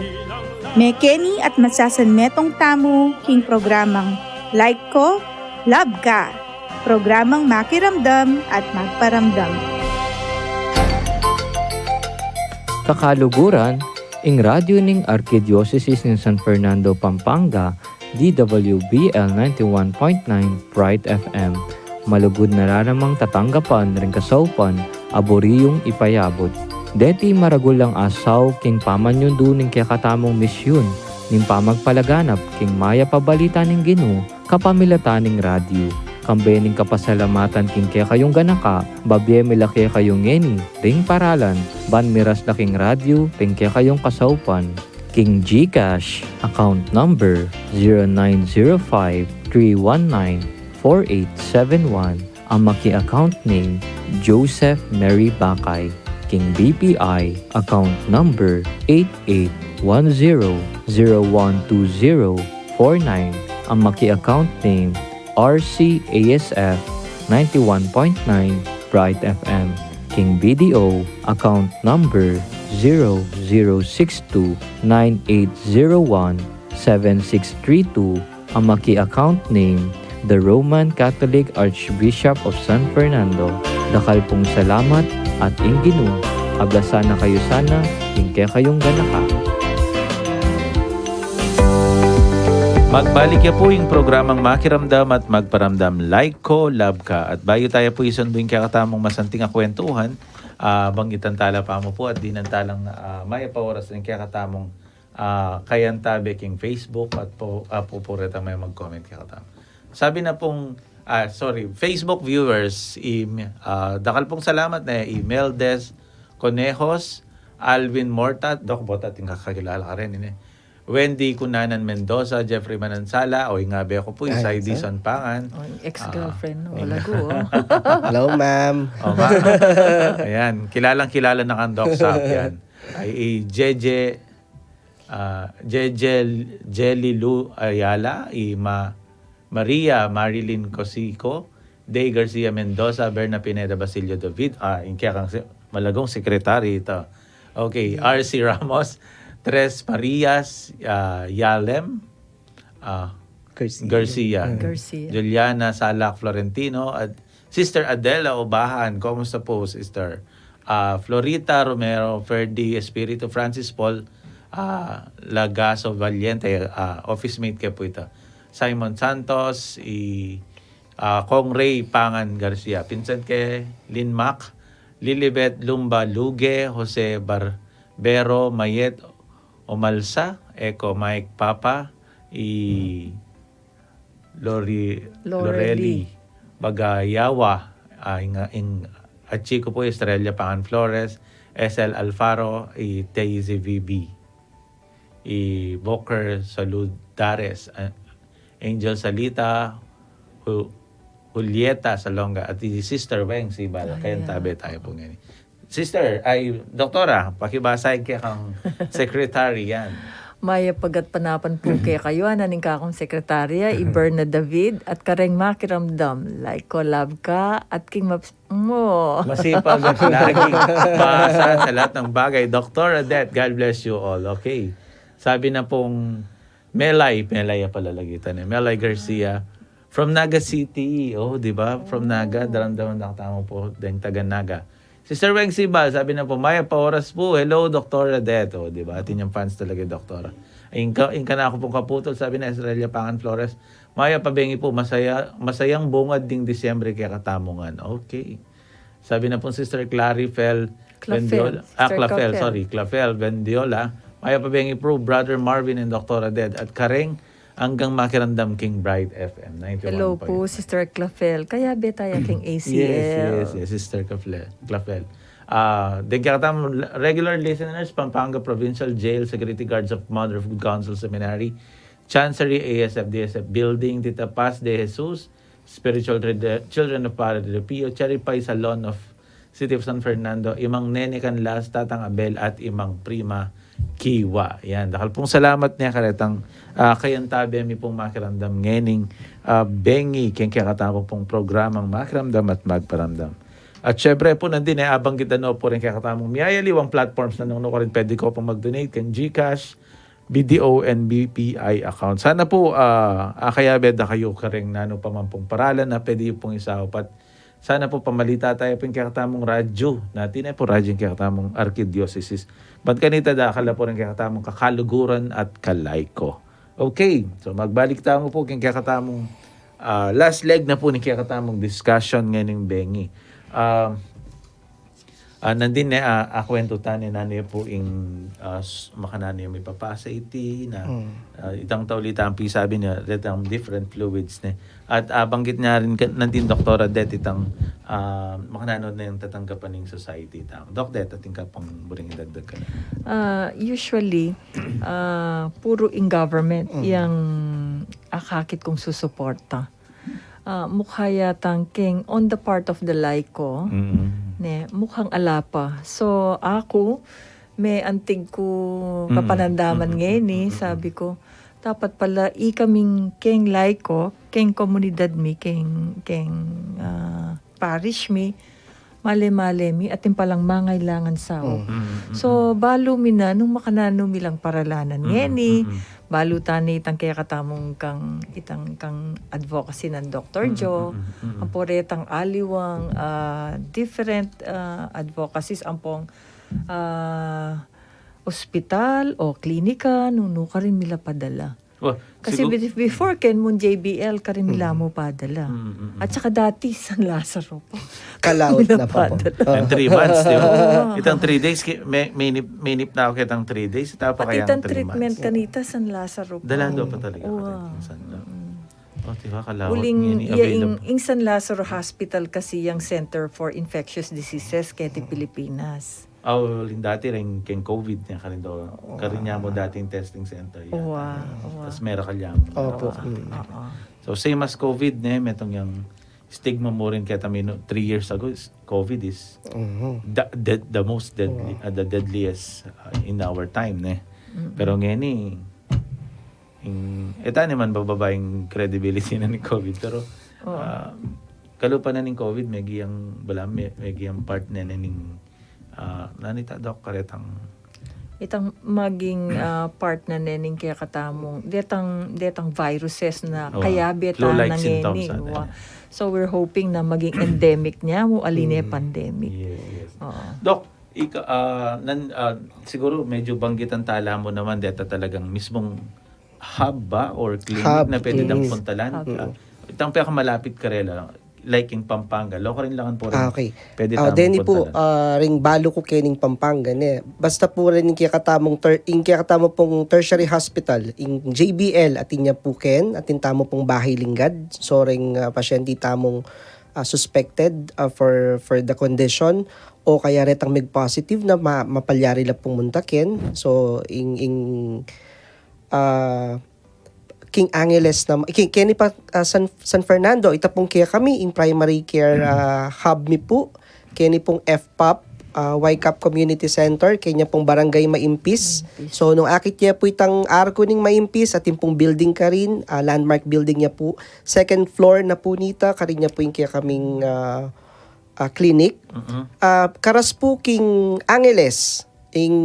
Mekeni at masasanmetung tamu king programang Like Ko, Love Ka, programang makiramdam at magparamdam. Kakaluguran, Ing radyu ning Arkidiosesis ning San Fernando, Pampanga, D W B L ninety-one point nine Bright F M. Malugud na la namang tatanggapan ring kasaupan a buri yung ipayabut. Deti maragul lang asaw king pamanyundu ning kekatamung misyun ning pamagpalaganap king mayap a balita ning Ginu kapamilatan ning radyu. Kambe ning kapasalamatan king kekayung ganaka, babie mi la kekayu ngeni ring paralan ban miras la king radyu ring kekayung kasaupan. King GCash account number zero nine zero five three one nine four eight seven one, a maki account name Joseph Mary Bakay. King BPI account number eight eight one zero zero one two zero four nine, a maki account name RCASF ninety-one point nine Bright FM. King BDO account number zero zero six two nine eight zero one seven six three two, a maki account name, The Roman Catholic Archbishop of San Fernando. Dakal pung salamat at ing Ginu ablasan na kayu sana king kekayung ganaka. Magbalik ya pu ing programang Makiramdam at Magparamdam, Like Ko, Love Ka. At bayu taya pu isundu ing kekatamung masanting a kwentuhan, ah, banggitan tala pa mu pu at dinan talang, ah, mayap a oras ing kekatamung, ah, kayantabe king Facebook at pu, ah, pu, pu retang mayap mag-comment kekatamu. Sabi na pung, ah, sorry, Facebook viewers, i, ah, dakal pung salamat ne, i Meldes Conejos, Alvin Mortat, Doc Botat, ing kakakilala ka rin, ini. Wendy Cunanan Mendoza, Jeffrey Manansala, o, ingabe ku pu, i Sai Dison Pangan. O, ing ex-girlfriend, ah, o, lagu, o. Hello, ma'am. O, ma'am. Ayan, kilalang kilala na kang Doc Sap, yan. Ay, i Jeje, ah, Jeje, Jelly Lou Ayala, i Ma, Maria Marilyn Cosico, Day Garcia Mendoza, Berna Pineda, Basilio David, ah, ing kekang se-, malagung secretary ita. Okay, R C Ramos, Tres Marias, ah, Yalem, ah, Garcia. Garcia. Juliana Salak Florentino, at Sister Adela Obahan, kumusta po, Sister? Ah, Florita Romero, Ferdy Espiritu, Francis Paul, ah, Lagaso Valiente, ah, office mate ke po ita. Simon Santos, i, ah, Kong Ray Pangan Garcia, pinsan ke Lin Mac, Lilibet Lumba Luge, Jose Barbero Mayet, Omalsa, Eco Mike Papa, i Lori, Loreli. Loreli Bagayawa, ah, ing, ing, at Chico po, Estrella Pangan Flores, S L Alfaro, i Daisy V B, i Booker Saludares, ah, Angel Salita, Ju-, Julieta Salonga, at i Sister Weng Sibal. Ay, kayantabe taya pu ngeni. Sister, ay, Doktora, pakibasa ing kekang secretary yan. Mayap a gatpanapan pu kekayu, anan ing kakung sekretarya, i Berna David, at kareng Makiramdam, Like Ko, Love Ka, at king maps-, mo. Masipag at laging basa sa lahat ng bagay. Doktora Odette, God bless you all. Okay. Sabi na pung Melay, Melay ya pala lagi tana, eh. Melay Garcia, from Naga City. Oh, di ba? From Naga, daramdaman na katamu po deng taga Naga. Sister Weng Sibal, sabi na po, "Mayap a oras po. Hello, Doktora Odette." Oh, di ba? Atin yang fans talaga, Doktora. Ing ka, ing kanaku pung kaputol, sabi na Estrella Pangan Flores, "Mayap a bengi po, masaya, masayang bungad ding Disyembre kekatamu ngan." Okay. Sabi na pung Sister Clarifel Clafel. Bendiola. Ah, Sister Clafel, Clafel. Sorry, Clafel Bendiola. "Mayap a bengi po, Brother Marvin and Doktora Odette. At kareng anggang makiramdam king Bright F M ninety-one point nine." Hello po, Sister Clafel. Kayabe taya king A C L. Yes, yes, yes, Sister Clafel. Clafel. Ah, deng kekatamu regular listeners, Pampanga Provincial Jail, Security Guards of Mother of Good Counsel Seminary, Chancery, A S F, D S F Building, Tita Paz de Jesus, Spiritual Childre-, Children of Padre Pio, Cherry Pie Salon of City of San Fernando, i Mang Nene Canlas, Tatang Abel, at i Mang Prima Kiwa. Yan, dakal pung salamat ne karetang, ah, kayantabe mi pung makiramdam ngening, ah, bengi keng kekatamu pung programang Makiramdam at Magparamdam. At syempre po, nandin e, abanggit da no pu ring kekatamung miyayaliwang platforms na nung nukarin pwede ko pung mag-donate keng GCash, BDO and BPI account. Sana po, ah, akayabe da kayu kareng nanu pa man pung paralan a pwede yu pung isaup at Sana po pamalita taya pu ing kekatamung radyu. Nati ne pu radyu ing kekatamung arkidiosesis. Bang kanita dakal la pu ring kekatamung kakaluguran at kalayko. Okay, so magbalik tamu pu king kekatamung, ah, last leg na pu ning kekatamung discussion ngening bengi. Ah, ah, nandin ne, ah, akwentu ta ne nanu ya pu ing, ah, s-, makananu ya mipapasa iti na, ah, itang tau lita ang pisabi ne, detang different fluids ne. At, ah, banggit ne rin ka-, nandin doktora detang, ah, makananu ne ing tatanggapan ning society tamu. Dok, det, atin ka pung buring idagdag kanita? Ah, usually, ah, puru ing government yang akakit kung susuporta. Ah, mukha yatang keng on the part of the LICO, ne, mukhang ala pa. So, aku, me antig ku kapanandaman ngeni, sabi ku, dapat pala ikaming keng LICO, keng komunidad mi, keng, keng, ah, parish mi, male-male mi, atin palang mangailangan saup. So, balu mi na nung makananu mi lang paralanan ngeni, balu ta ne itang kekatamung kang, itang kang advocacy nang Doktor Joe, ampo retang aliwang, ah, different, ah, advocacies, ampong, ah, ospital o klinika, nung nukarin mi la padala. Kasi before, ken mung J B L, karin mi la mu padala. At saka dati, San Lazaro pa. Kalaut na pa po. And three months, di ba? Itang three days, ki-, may, may nip, may nip na ako kitang three days. Ita pa kaya itang three months. Pati itang treatment kanita, San Lazaro pa. Dalado pa talaga karit yung San Lazaro. O, di ba, kalaut. Uling, iya, ing, ing San Lazaro Hospital kasi yang Center for Infectious Diseases keti Pilipinas. Aw, uling dati rin keng COVID ne, karin do, karin ya mu dating testing center yata. Uwa, uwa. Tas merakal ya mu. Opo. So, same as COVID ne, metung yang stigma mu rin keta minu, three years ago, is, COVID is the, the, the most deadly, uh, the deadliest, uh, in our time ne. Pero ngeni, ing, e ta naman bababa ing credibility na ning COVID, pero, ah, kalupa na ning COVID, megi yang, bala, me-, megi yang part na ning, ah, nanu ita, Doc, karetang, itang maging, ah, part na ne ning kekatamung, detang, detang viruses na kayabe ta na ngeni. So we're hoping na maging endemic ne mu, ali ne pandemic. Yes, yes. Doc, ika, ah, nan, ah, siguro medyo banggitan tala mu naman, deta talagang mismong hub ba or clinic na pwede dang puntalan? Itang pekamalapit karela, like ing Pampanga, loka rin lang po rin. Ah, okay. Pwede tang puntalan. Ah, deni po, ah, ring balu ku kening Pampanga ne. Basta po rin ing kekatamung ter-, ing kekatamu pung tertiary hospital, ing J B L, atin ya po ken, atin tamu pung bahay linggad. So, ring, ah, pasyente tamung, ah, suspected, ah, for, for the condition, o kaya retang mig positive na ma-, mapalyari la pung munta ken. So, ing, ing, ah, king Angeles na, king, keni pa, ah, San, San Fernando, ita pung kekami, ing primary care, ah, hub mi pu, keni pung F pop, ah, Y CAP Community Center, keni pung Barangay Maimpis. So, nung akit ye pu itang arku ning Maimpis, atin pung building karin, ah, landmark building ya pu, second floor na pu nita, karin ya pu ing kekaming, ah, ah, clinic. Ah, karas pu king Angeles, ing,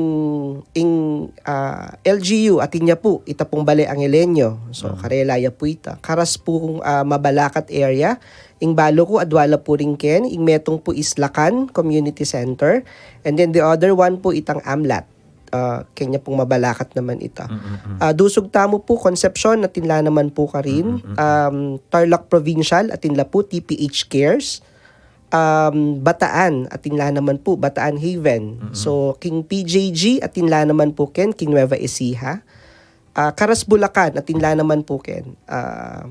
ing, ah, L G U, atin ya pu, ita pung Bale Angeleno. So, karela ya pu ita. Karas pu, ah, Mabalacat area, ing balu ku, adwa la pu rin ken, ing metung pu is Lacan Community Center, and then the other one pu itang AMLAT. Ah, keni pung Mabalacat naman ita. Ah, dusug tamu pu, Concepcion, atin la naman pu karin. Um, Tarlac Provincial, atin la pu, T P H Cares. Um, Bataan, atin la naman pu, Bataan Haven. So, king P J G, atin la naman pu ken, king Nueva Ecija. Ah, karas Bulacan, atin la naman pu ken. Ah,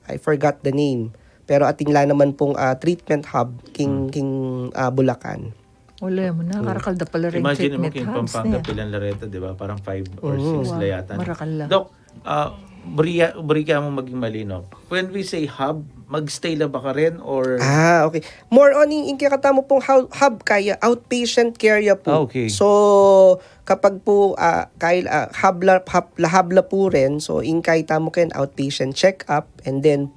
I forgot the name. Pero atin la naman pung, ah, treatment hub, king, king, ah, Bulacan. Ole mu na, karakal da pala ring treatment hubs ne. Imagine mu king Pampanga, pilan la reta, di ba? Parang five or six la yata. Marakal la. Doc, ah, buri ya, buri ya mu maging malinaw. When we say hub, mag-stay la ba karin or? Ah, okay. More on ing, ing kekatamu pung hub, hub kaya outpatient care ya pu. Ah, okay. So, kapag pu, ah, kaya, ah, hub la, hub la, hub la pu rin, so ing kaya tamu ken outpatient check-up, and then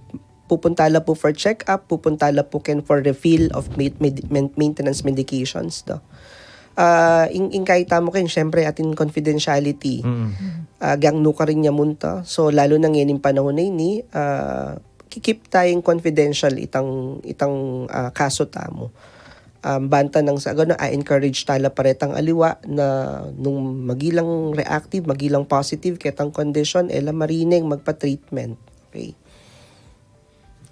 pupunta la pu for check-up, pupunta la pu ken for refill of ma-, med-, main-, maintenance medications, do. Ah, ing, ing kaya tamu ken, syempre, atin confidentiality. Ah, gang nukarin ya munta. So, lalu na ngening panahun a ini, ah, kikip tayang confidential itang, itang, ah, kaso tamu. Um, banta nang sa gana, a-encourage tala pa retang aliwa na nung magilang reactive, magilang positive ketang kondisyon, e la marineng magpa-treatment. Okay.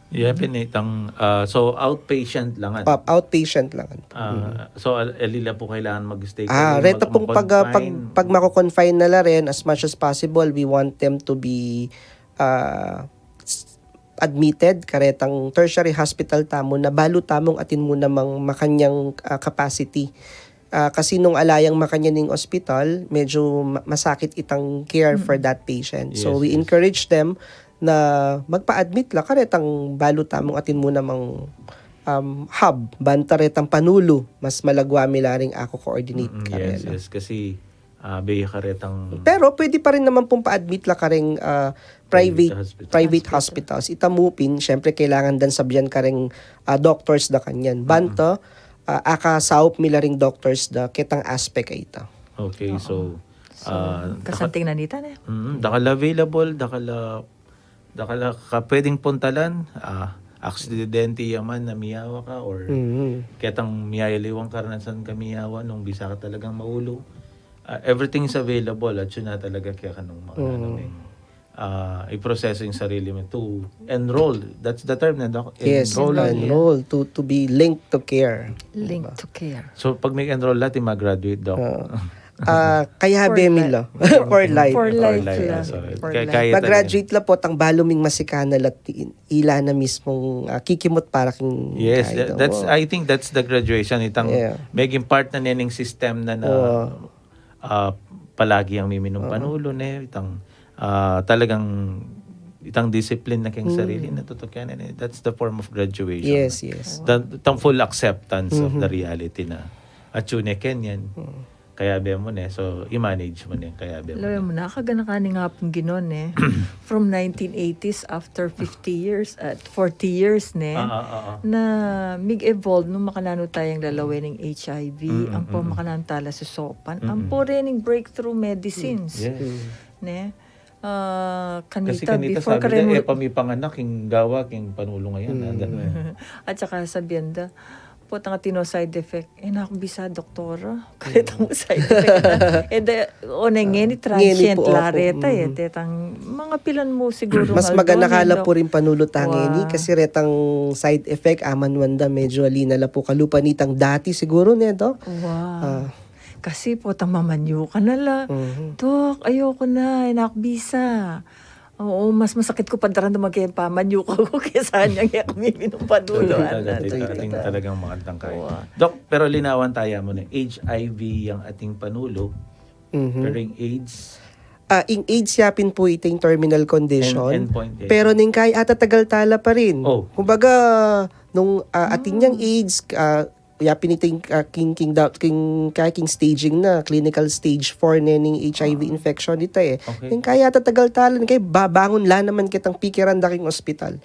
Yeah, pinitang, ah, so outpatient lang. Pa-, outpatient lang. Ah, so, al- alila po kailangan mag-stay Ah, kayo, reta mag- pong pag, pag, mag-confine? Pag mako-confine na la rin, as much as possible, we want them to be, ah, s- admitted karetang tertiary hospital tamu na balu tamung atin mu namang makanyang, ah, capacity. Ah, kasi nung ala yang makanyan ning ospital, medyo ma- masakit itang care for that patient. So Yes, we yes. Encourage them na magpa-admit la karetang balu tamung atin mu namang, um, hub, banta retang panulu, mas malagwa mi la ring ako-coordinate Mm, yes, karela. Yes, kasi ah, baya karetang Pero pwede pa rin naman pong pa-admit la kareng, ah, private Private hospital. Private hospitals. Ita mu pin, syempre kailangan dan sabyan kareng, ah, doctors da kanyan. Banta, ah, akasaup mi la ring doctors da ketang aspect a ita. Okay, so, So, ah, kasanting na nita ne. Mm, dakal available, dakal, ah, dakal ka pwedeng puntalan, ah, aksidente ya man na miyawa ka or Mhm. ketang miyayaliwang karanasan ka miyawa nung bisa ka talagang maulu. Ah, everything is available at yun na talaga kaya kanung mga ano, meng, ah, iproseso yung sarili mo to enroll. That's the term na, Doc. Yes, Enroll. Enroll to, to be linked to care. Link to care. So, pag may enroll natin, mag-graduate, Doc. Ah, kaya For be mi life. la. For life. For life life, la. So, For kaya, life. kaya talaga. Mag-graduate la po, tang balu ming masikan na la, ila na mismong, ah, kikimut para king Yes, kahit that- that's ano. I think that's the graduation, itang Yeah. maging part na nining system na, na Oo. ah, palagi ang miminum panulo, ne, itang, ah, talagang itang discipline na keng sarili na tutukan, ne, that's the form of graduation. Yes, yes. The, itang full acceptance of the reality na at yun, eh, kenyan. Kaya be mo, ne, so i-manage mo, ne, kaya be mo, Lawe ne. Mo na, kaganakan nga pong ginon, ne. From nineteen eighties, after fifty years, at forty years, ne, Ah, ah, ah, ah. na mig-evolve nung makananu tayang lalawe ning H I V, ang po makananu tala susopan, ang po rening breakthrough medicines, Yes. ne. Ah, Kasi kanita, kanita before sabi karen na, mo, eh, pamipanganak, king gawa, king panulo ngayon. Anda na. At saka sabihan da, potang atino side effect, eh, nakbisa, doktora. Kaya itang side effect na. Eh, da, o na ngeni, transient Ngeni po, la opo. Reta, eh. Mhm. Tetang, mga pilan mo siguro Mas nga magana doon, ka la Doc. po rin panulo ta ngeni Wow. Kasi retang side effect, aman wanda, medyo ali na la po kalupa nitang dati siguro, ne, Doc? Wow. Ah. Kasi potang mamanyu ka na la. Mhm. Dok, ayoko na, inakbisa. Oo, mas masakit ko pa daran na magpamanyu ka ko kesa niyang iya kami minum panulo. Talaga, Ano, talaga, talaga. Talagang magandang kain. Wow. Doc, pero linawan tayo mo na H I V yung ating panulo, Mhm. pero yung AIDS, Ah, ing AIDS yapin po ito yung terminal condition. End- endpoint, eh. Pero ning kaya atatagal tala pa rin. Oh. Kumbaga, nung ah, atin niyang AIDS, ah, yapin ito yung ah, king, king, da- king, kaya king staging na, clinical stage four na ning H I V infection ito eh. Okay. Ning kaya atatagal tala, ning kaya babangun la naman kitang pikiran da king ospital.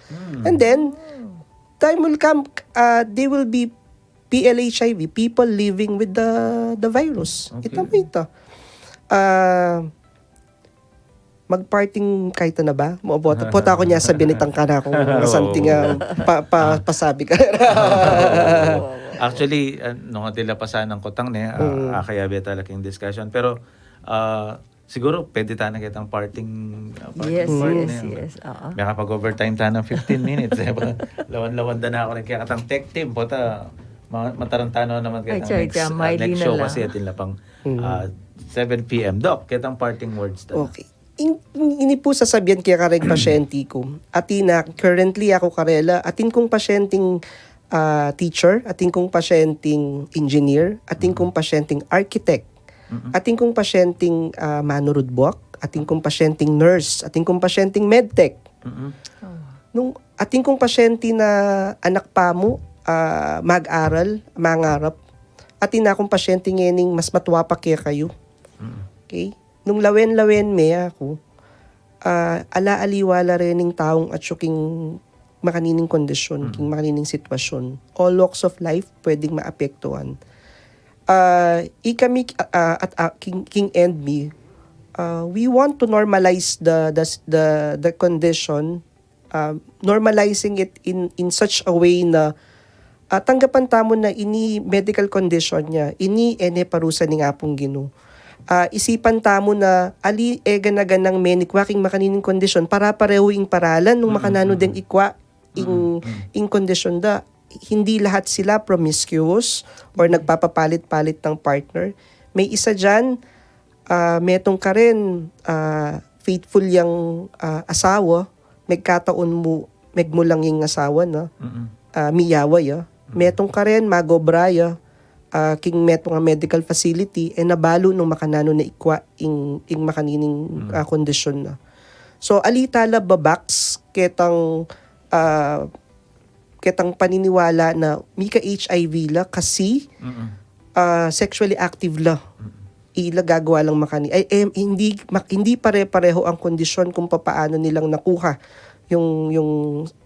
And then, time will come, ah, they will be P L H I V, people living with the the virus. Okay. Ita mo ita. Ah, magparting kaita na ba? Mo bota pota ako niya sabi ni tangkana kung something ah, pa, pa, pasabi ka. Actually, uh, nung atila pasanan ko tang ne, uh, ah, kaya be talaga yung discussion. Pero, uh, siguro pwede tayo na kitang parting, uh, parting Yes, part yes, na yun. Yes. Oo. May kapag-overtime tayo ng fifteen minutes. Eh. Lawan-lawan da na ako rin kaya katang tech team. Pota, ma- matarantano naman Ay, kitang tiyan, next, tiyan, uh, maili next na show lang. Kasi atin lapang uh, seven P M. Doc, kitang parting words da. Okay. In, in, ini po sasabihan kaya kareng pasyente ko. Atin na, currently ako karela, atin kong pasyenteng ah, teacher, atin kong pasyenteng engineer, atin kong pasyenteng architect, atin kong pasyenteng ah, manurudbuak, atin kong pasyenteng nurse, atin kong pasyenteng medtech. Mm-mm. Nung atin kong pasyente na anak pa mo, ah, mag-aral, mangarap, atin akong pasyente ngening mas matwa pa kekayu. Okay? Nung lawen-lawen me aku, ah, ala aliwa la rening taung atyu king makanining kondisyon, king makanining sitwasyon. All walks of life pwedeng maapektuhan. Ah, ikami, ah, at ah, king, king end me, ah, we want to normalize the, the, the, the condition ah, normalizing it in, in such a way na, ah, tanggapan tamu na ini medical condition ya, ini e ne parusa ning Apung Ginu. Ah, isipan tamu na ali e gana-ganang menikwa king makanining kondisyon, para parehu ing paralan nung makananu deng ikwa ing, ing kondisyon da. Hindi lahat sila promiscuous or nagpapapalit-palit ng partner. May isa diyan, ah, metung karin, ah, faithful yang, ah, asawa, megkataun mu, megmulang yang asawa na, ah, miyawa ya. Metung karin, magobra ya, ah, king metung a medical facility, e na balu nung makananu na ikwa ing, ing makanining, ah, kondisyon na. So, ali tala babaks ketang, ah, ketang paniniwala na mika H I V la kasi, ah, sexually active la. Ila gagawa lang makani. Ay, eh, hindi, ma-, hindi pare-pareho ang kondisyon kung papaano nilang nakuha yung, yung,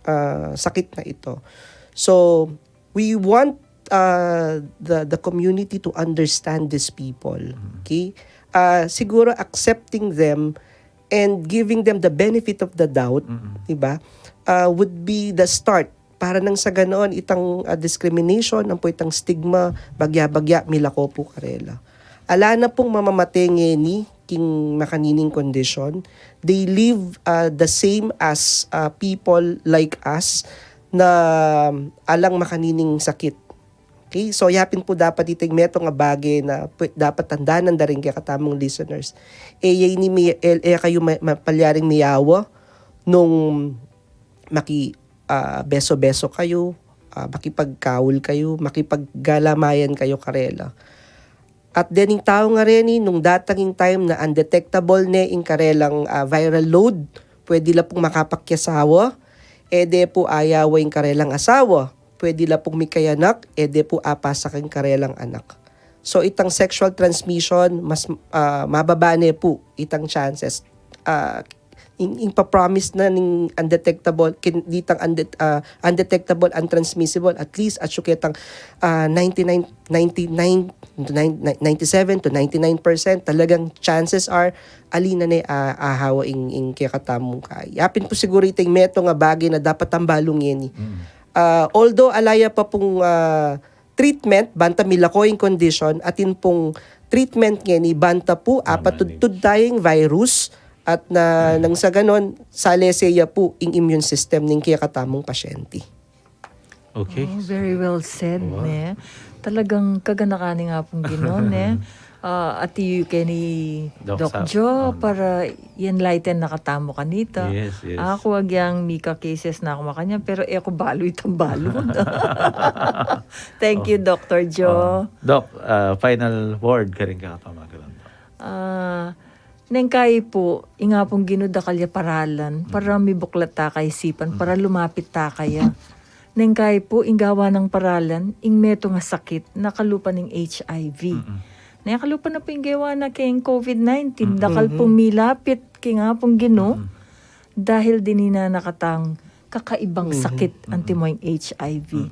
ah, sakit na ito. So, we want, ah, the, the community to understand these people. Okay? Ah, siguro accepting them and giving them the benefit of the doubt, di ba, ah, would be the start para nang sa ganoon itang, ah, discrimination, ampo itang stigma, bagya-bagya, milako pu karela. Ala na pung mamamate ngeni king makanining kondisyon. They live, ah, the same as, ah, people like us na alang makanining sakit. Okay? So, yapin pu dapat iting metung a bage na pu-, dapat tandanan da rin kekatamung listeners. E, ye ini mi-, e, e kayu ma-, ma-, palyaring miyawa nung maki-, ah, beso-beso kayu, ah, makipagkaul kayu, makipaggalamayan kayu karela. At dening tau ngareni, nung datang ing time na undetectable ne ing karelang, ah, viral load, pwede la pung makapagkasawa, e de pu ayawa ing karelang asawa, pwede la pung mikayanak, e de pu apasak ing karelang anak. So, itang sexual transmission, mas, ah, mababa ne pu itang chances. Ah, ing, ing pa-promise na ning undetectable, kin-, ditang unde-, ah, undetectable, untransmissible, at least, at ketang, ah, ninety-nine, ninety-nine, nine-, ninety-seven to ninety-nine percent, talagang chances are, ali na ne, ah, ahawa ing, ing kekatamung kai. Yapin pu siguro iting metung a bage na dapat tambalu ngeni. Ah, although ala ya pa pung, ah, treatment, banta milako ing kondisyon, atin pung treatment ngeni, banta pu, apatudtud taya ing virus, at na, nang sa ganon, salese ya pu ing immune system ning kekatamung pasyente. Okay. Oh, very well said, ne? Talagang kaganakan ning Apung Ginu, ne? Ah, ati yu keni Doc Doc Sa-, Joe, para i-enlighten na katamu kanita. Yes, yes. Aku agyang mika cases na aku makanyan, pero e ku balu itang balu. Thank you, Doctor Joe. Oh, Doc, ah, final word karing kekatang mankikiramdam. Ah, neng kayi pu, ing Apung Ginu dakal ya paralan, para mibuklat ta kaisipan, para lumapit ta kaya. Neng kayi pu, ing gawa nang paralan, ing metung a sakit, na kalupa ning H I V. Ne, kalupa na pu ing gewa na keng covid nineteen, dakal pung milapit king Apung Ginu, dahil dininan na katang kakaibang sakit, antimo ing H I V.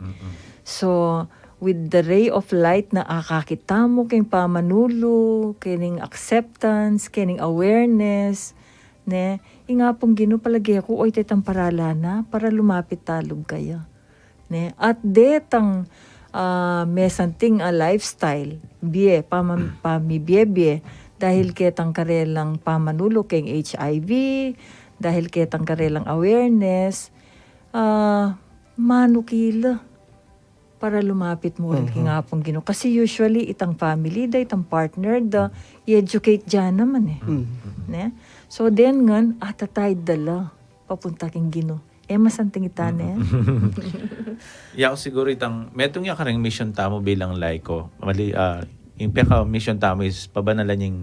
So, with the ray of light na akakit tamu keng pamanulu, kening acceptance, kening awareness, ne, ing Apung Ginu palage ku, oyte itang paralan na, para lumapit ta lub kaya. Ne, at detang, ah, mesanting a lifestyle, bie, pama-, pamibie-bie, dahil ketang karelang pamanulu keng H I V, dahil ketang karelang awareness, ah, manukila para lumapit mu rin king Apung Ginu. Kasi usually, itang family da, itang partner da, i-educate da naman e. Ne? So, then ngan, atatayad da la papunta king Ginu. E masanting ita, ne? Yaku siguru itang, metung ya karing mission tamu bilang laiko. Mali, ah, ing peka-mission tamu is pabanalan ing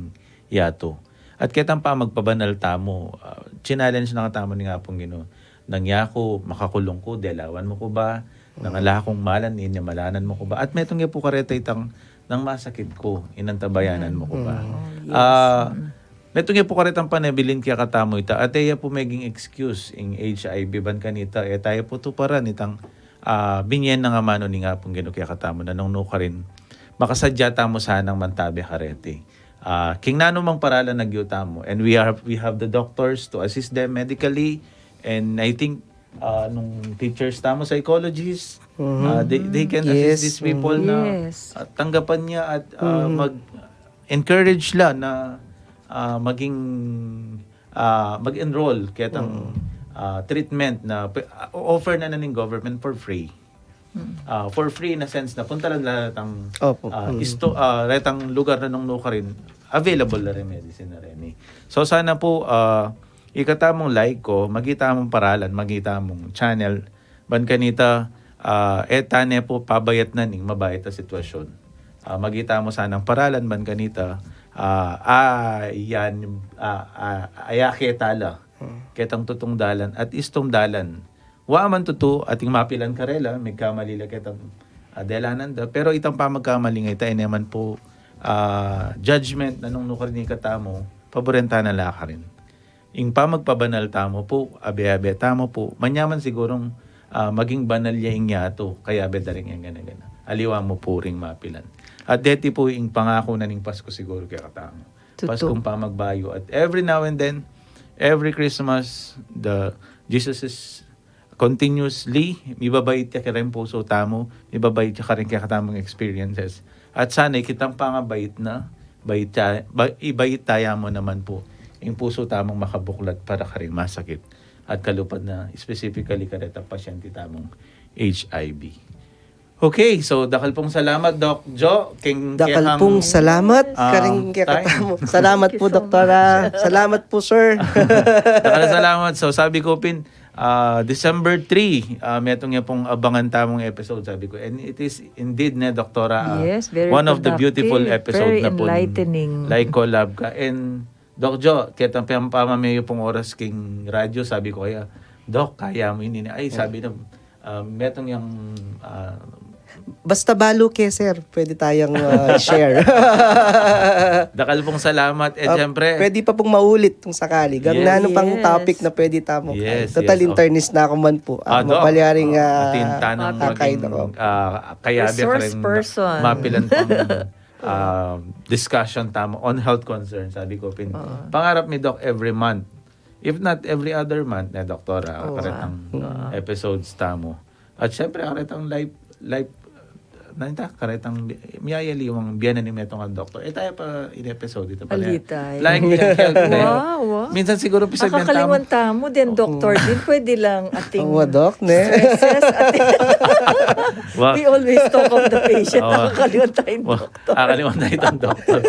yatu. At ketang pamagpabanal tamu, ah, challenge na katamu ning Apung Ginu. Nang yaku, makakulung ku, delawan mu ku ba? Nang ala kung malan, inyamalanan mu ku ba? At metung ya pu kareta itang, nang masakit ku, inantabayanan mu ku ba? Oh, yes. Ah, metung ya pu karetang panebilin kekatamu ita, at e ya pu meging excuse ing H I V ban kanita, e taya pu tuparan itang, ah, binye na ngan amanu ning Apung Ginu kekatamu, na nung nukarin, makasadya tamu sanang mantabe kareti. Ah, king nanu mang paralan agyu tamu. And we are, we have the doctors to assist them medically. And I think ah, nung teachers tamu, psychologists, ah, they, they can assist these people na, ah, tanggapan niya at, ah, mag-encourage la na, ah, maging, ah, mag-enroll ketang, ah, treatment na pe-, ah, offer na na ning government for free. Ah, for free in a sense na punta la retang, ah, isto-, ah, retang lugar na nung nukarin, available la ring medicine na reni. So sana pu, ah, ikatamung laiko, maging tamung paralan, maging tamung channel, ban kanita, ah, e ta ne pu pabayat na ning mabayat a sitwasyun. Ah, maging tamu sanang paralan, ban kanita, ah, ah, yan, ah, ah, ayake ta la ketang tutung dalan at istung dalan. Wa man tutu, ating mapilan karela, migkamali la ketang, ah, delanan da. Pero itang pamagkamali nga ita, e ne man pu, ah, judgment na nung nukarin ikatamu, paburen ta na la karin. Ing pamagpabanal tamu pu, abe-abe tamu pu, manyaman sigurung, ah, maging banal ya ing yatu, kayabe da ring gana-gana. Aliwa mu pu ring mapilan. At deti pu ing pangaku na ning Pasku siguru kekatamu. Tutu. Paskung pamagbayu. At every now and then, every Christmas, the Jesus is continuously, mibabait ya kareng pusu tamu, mibabait ya kareng kekatamung experiences. At sana ikitang pangabait na, bait ya, ba-, ibait taya mu naman pu ing pusu tamung makabuklat para kareng masakit at kalupad na, specifically karetang pasyente tamung H I V. Okay, so dakal pung salamat, Doc Jo. King Dakal kekang, pung salamat, um, karing time. Kekatamu. Salamat pu, Doktora. Salamat pu, sir. Dakal salamat. So, sabi ku pin, ah, December three, ah, metung ya pung abangan tamung episode, sabi ku. And it is indeed, ne, Doktora, ah, one of the beautiful episode na pun. Yes, very productive, very enlightening. Like collab ka. And Doc Jo, ketang pamamame yu pung oras king radyo, sabi ku kaya, "Doc, kaya mu ini." Ay, sabi na, ah, metung yang, ah, basta balu ke, sir, pwede tayang, ah, i-share. Dakal pung salamat. Eh, siyempre, pwede pa pung maulit kung sakali. Gang nanu pang topic na pwede tamu. Yes, yes. Total, internis na ku man pu. Ah, Doc, mapalyaring, ah, atin tanang maging, ah, kayabe ka rin mapilan pang ah, discussion tamu on health concerns, sabi ku pin. Oo. Pangarap mi, Doc, every month. If not every other month, ne, Doktora, karetang episodes tamu. At syempre, karetang life, life, nanta, karetang bi-, miyayaliwang biyanan ning metung a doktor. E taya pa in episode ita pa. Like, like health, ne? Wow, wow. Minsan siguru pisagyan tamu. Makakaliwan tamu din, doktor din. Pwede lang ating stresses, ating, we always talk of the patient. Makakaliwan tayung doktor. Akaliwan na itang doktor.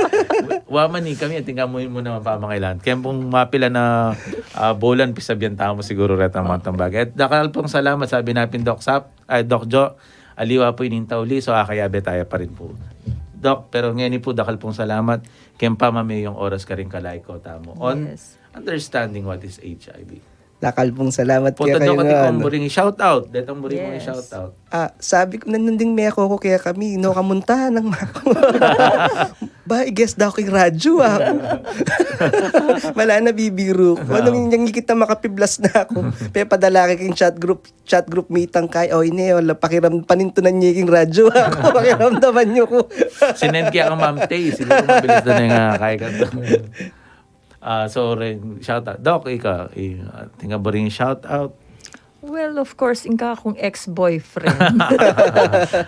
Wa man, e kami, atin ka mu, mu naman pamangailan. Kaya pung mapilan a, ah, bulan, pisabyan tamu siguru retang mantang bagay. At dakal pung salamat, sabi na pin Doc Sap, ay, Doc Jo, aliwa pu ining tauli, so akayabe taya pa rin pu. Doc, pero ngeni pu, dakal pung salamat keng pamamie yung oras karing kalaiko tamu on understanding what is H I V. Dakal pung salamat kekayu ngan. Punta, Doc, atin kang buring i-shout out. Detang buring i-shout out. Ah, sabi ku, nanung ding meko ku kekami, no, kamunta nang mako. Ba, i-guest da ku king radyo, ah. Mala na, bibiru ku. Nung yang ikit na makapiblas na ku, pepadala ke king chat group, chat group mi itang kay, o, ini, o, la, pakiram-, panintunan ye king radyo, ah. Pakiramdaman yu ku. Sinend ke kang Ma'am Tay, siguru mabilis da ne nga kay ka. Ah, so, rin, shout out. Doc, ika, i-, atin kang buring shout out. Well, of course, ing kakung ex-boyfriend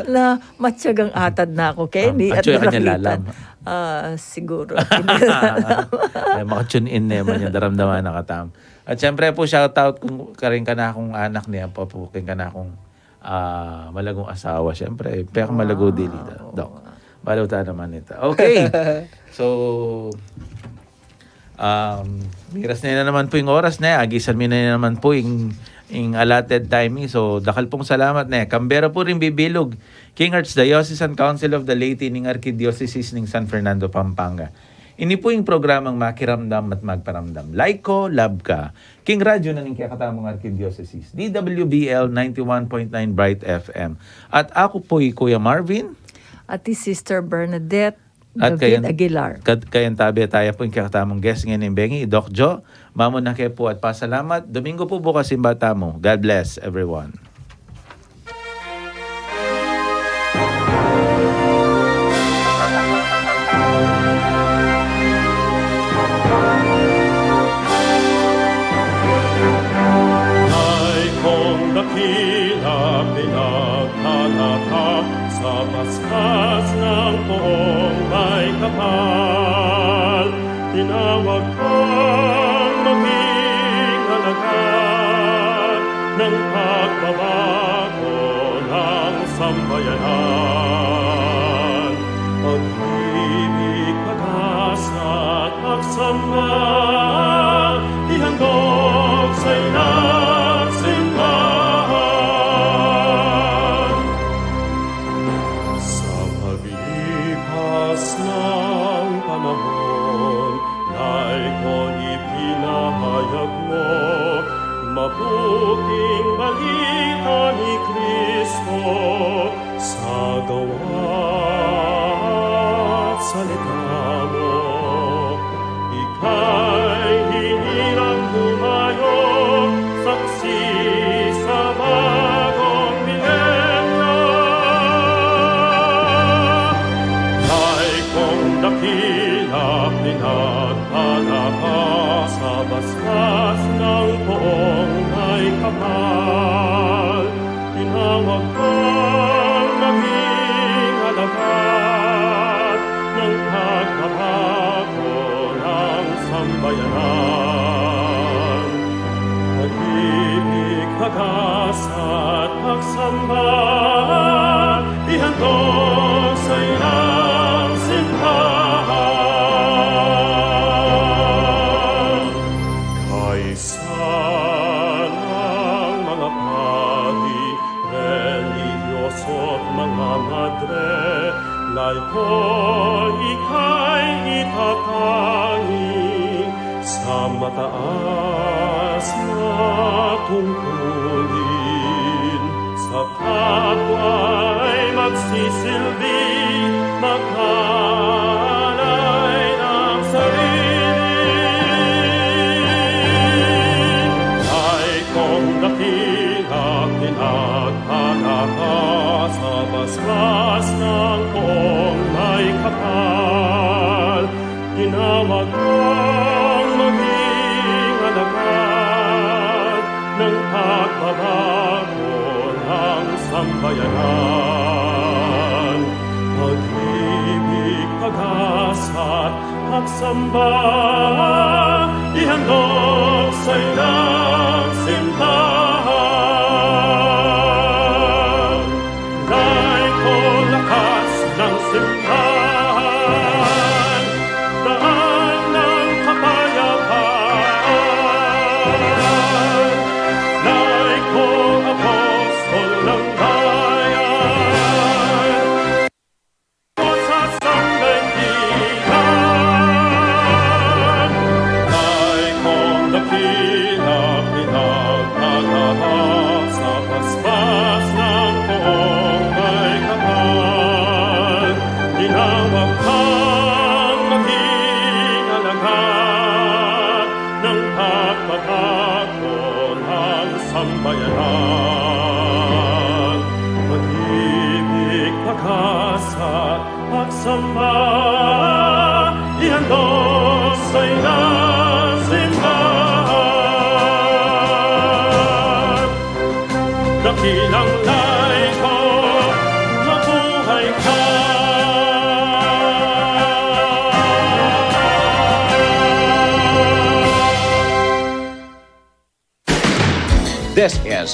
na matyagang atad na ku keni at atyu ya kanyang lalam. Ah, siguru. Ay, maka-tune in ne man yan, daramdaman na katam. At syempre pu, shout out kung karing kanakung anak, ne, ampo pu karing kanakung, ah, malagung asawa, syempre, peka malagu dili da, Doc. Balu ta naman ita. Okay. So, um, miras na naman pu ing oras, ne. Agisan mi na naman pu ing, ing allotted timing. So, dakal pung salamat, ne. Kambe ra pu ring bibilug king Archdiocesan Council of the Laity ning Arkidiosesis ning San Fernando, Pampanga. Ini pu ing programang Makiramdam at Magparamdam. Like ko, love ka. King radyo na ning kekatamung Arkidiosesis, D W B L ninety-one point nine Bright F M. At aku pu i Kuya Marvin. At i Sister Bernadette. At David kayan, Aguilar. Kat-, kayan tabe taya pu ing kekatamung guest ngeni, bengi, i Doc Jo. Mamu na ke pu at pasalamat. Domingo pu bukas, simba tamu. God bless everyone. Dakila pinagkalak ka sa basbas ng poong may kapal. Tinawag kang maging alagad ng pagbabago ng sambayanan. Pag-ibig, pag-asa, pagsamba, ihandog sa inang simbahan. Sa paglipas ng panahon, Laiko, ipinahayag mo mabuting balita ni Kristo sa gawa at salita mo. Ika'y hiniram dumayo, saksi sa bagong milenyo. Laikong dakila, pinagkalak ka sa basbas ng poong may kapal. Tinawag kang maging alagad ng pagbabago ng sambayanan. Pag-ibig, pag-asa at pagsamba, ihandog sa inang simbahan. Kaisa ng mga pari, relihiyoso at mga madre, Laiko, ika'y itatangi sa mataas na tungkulin. Sa kapwa ay magsisilbi, mag-alay ng sarili. Laikong dakila, pinagkalak ka sa basbas ng poong may kapal. Tinawag kang maging alagad ng pagbabago ng sambayanan. Pag-ibig, pag-asa at pagsamba, ihandog sa inang simbahan. Laiko, lakas ng simbahan, daan ng kapayapaan. Laiko, apostol ng bayan, sa sanglibutan. Laikong dakila, pinagkalak ka sa basbas ng poong may kapal. Tinawag kang maging alagad ng pagbabago ng sambayanan. Pag-ibig, pag-asa, pagsamba, ihandog sa inang simbahan. Dakilang Laiko, mabuhay ka. This is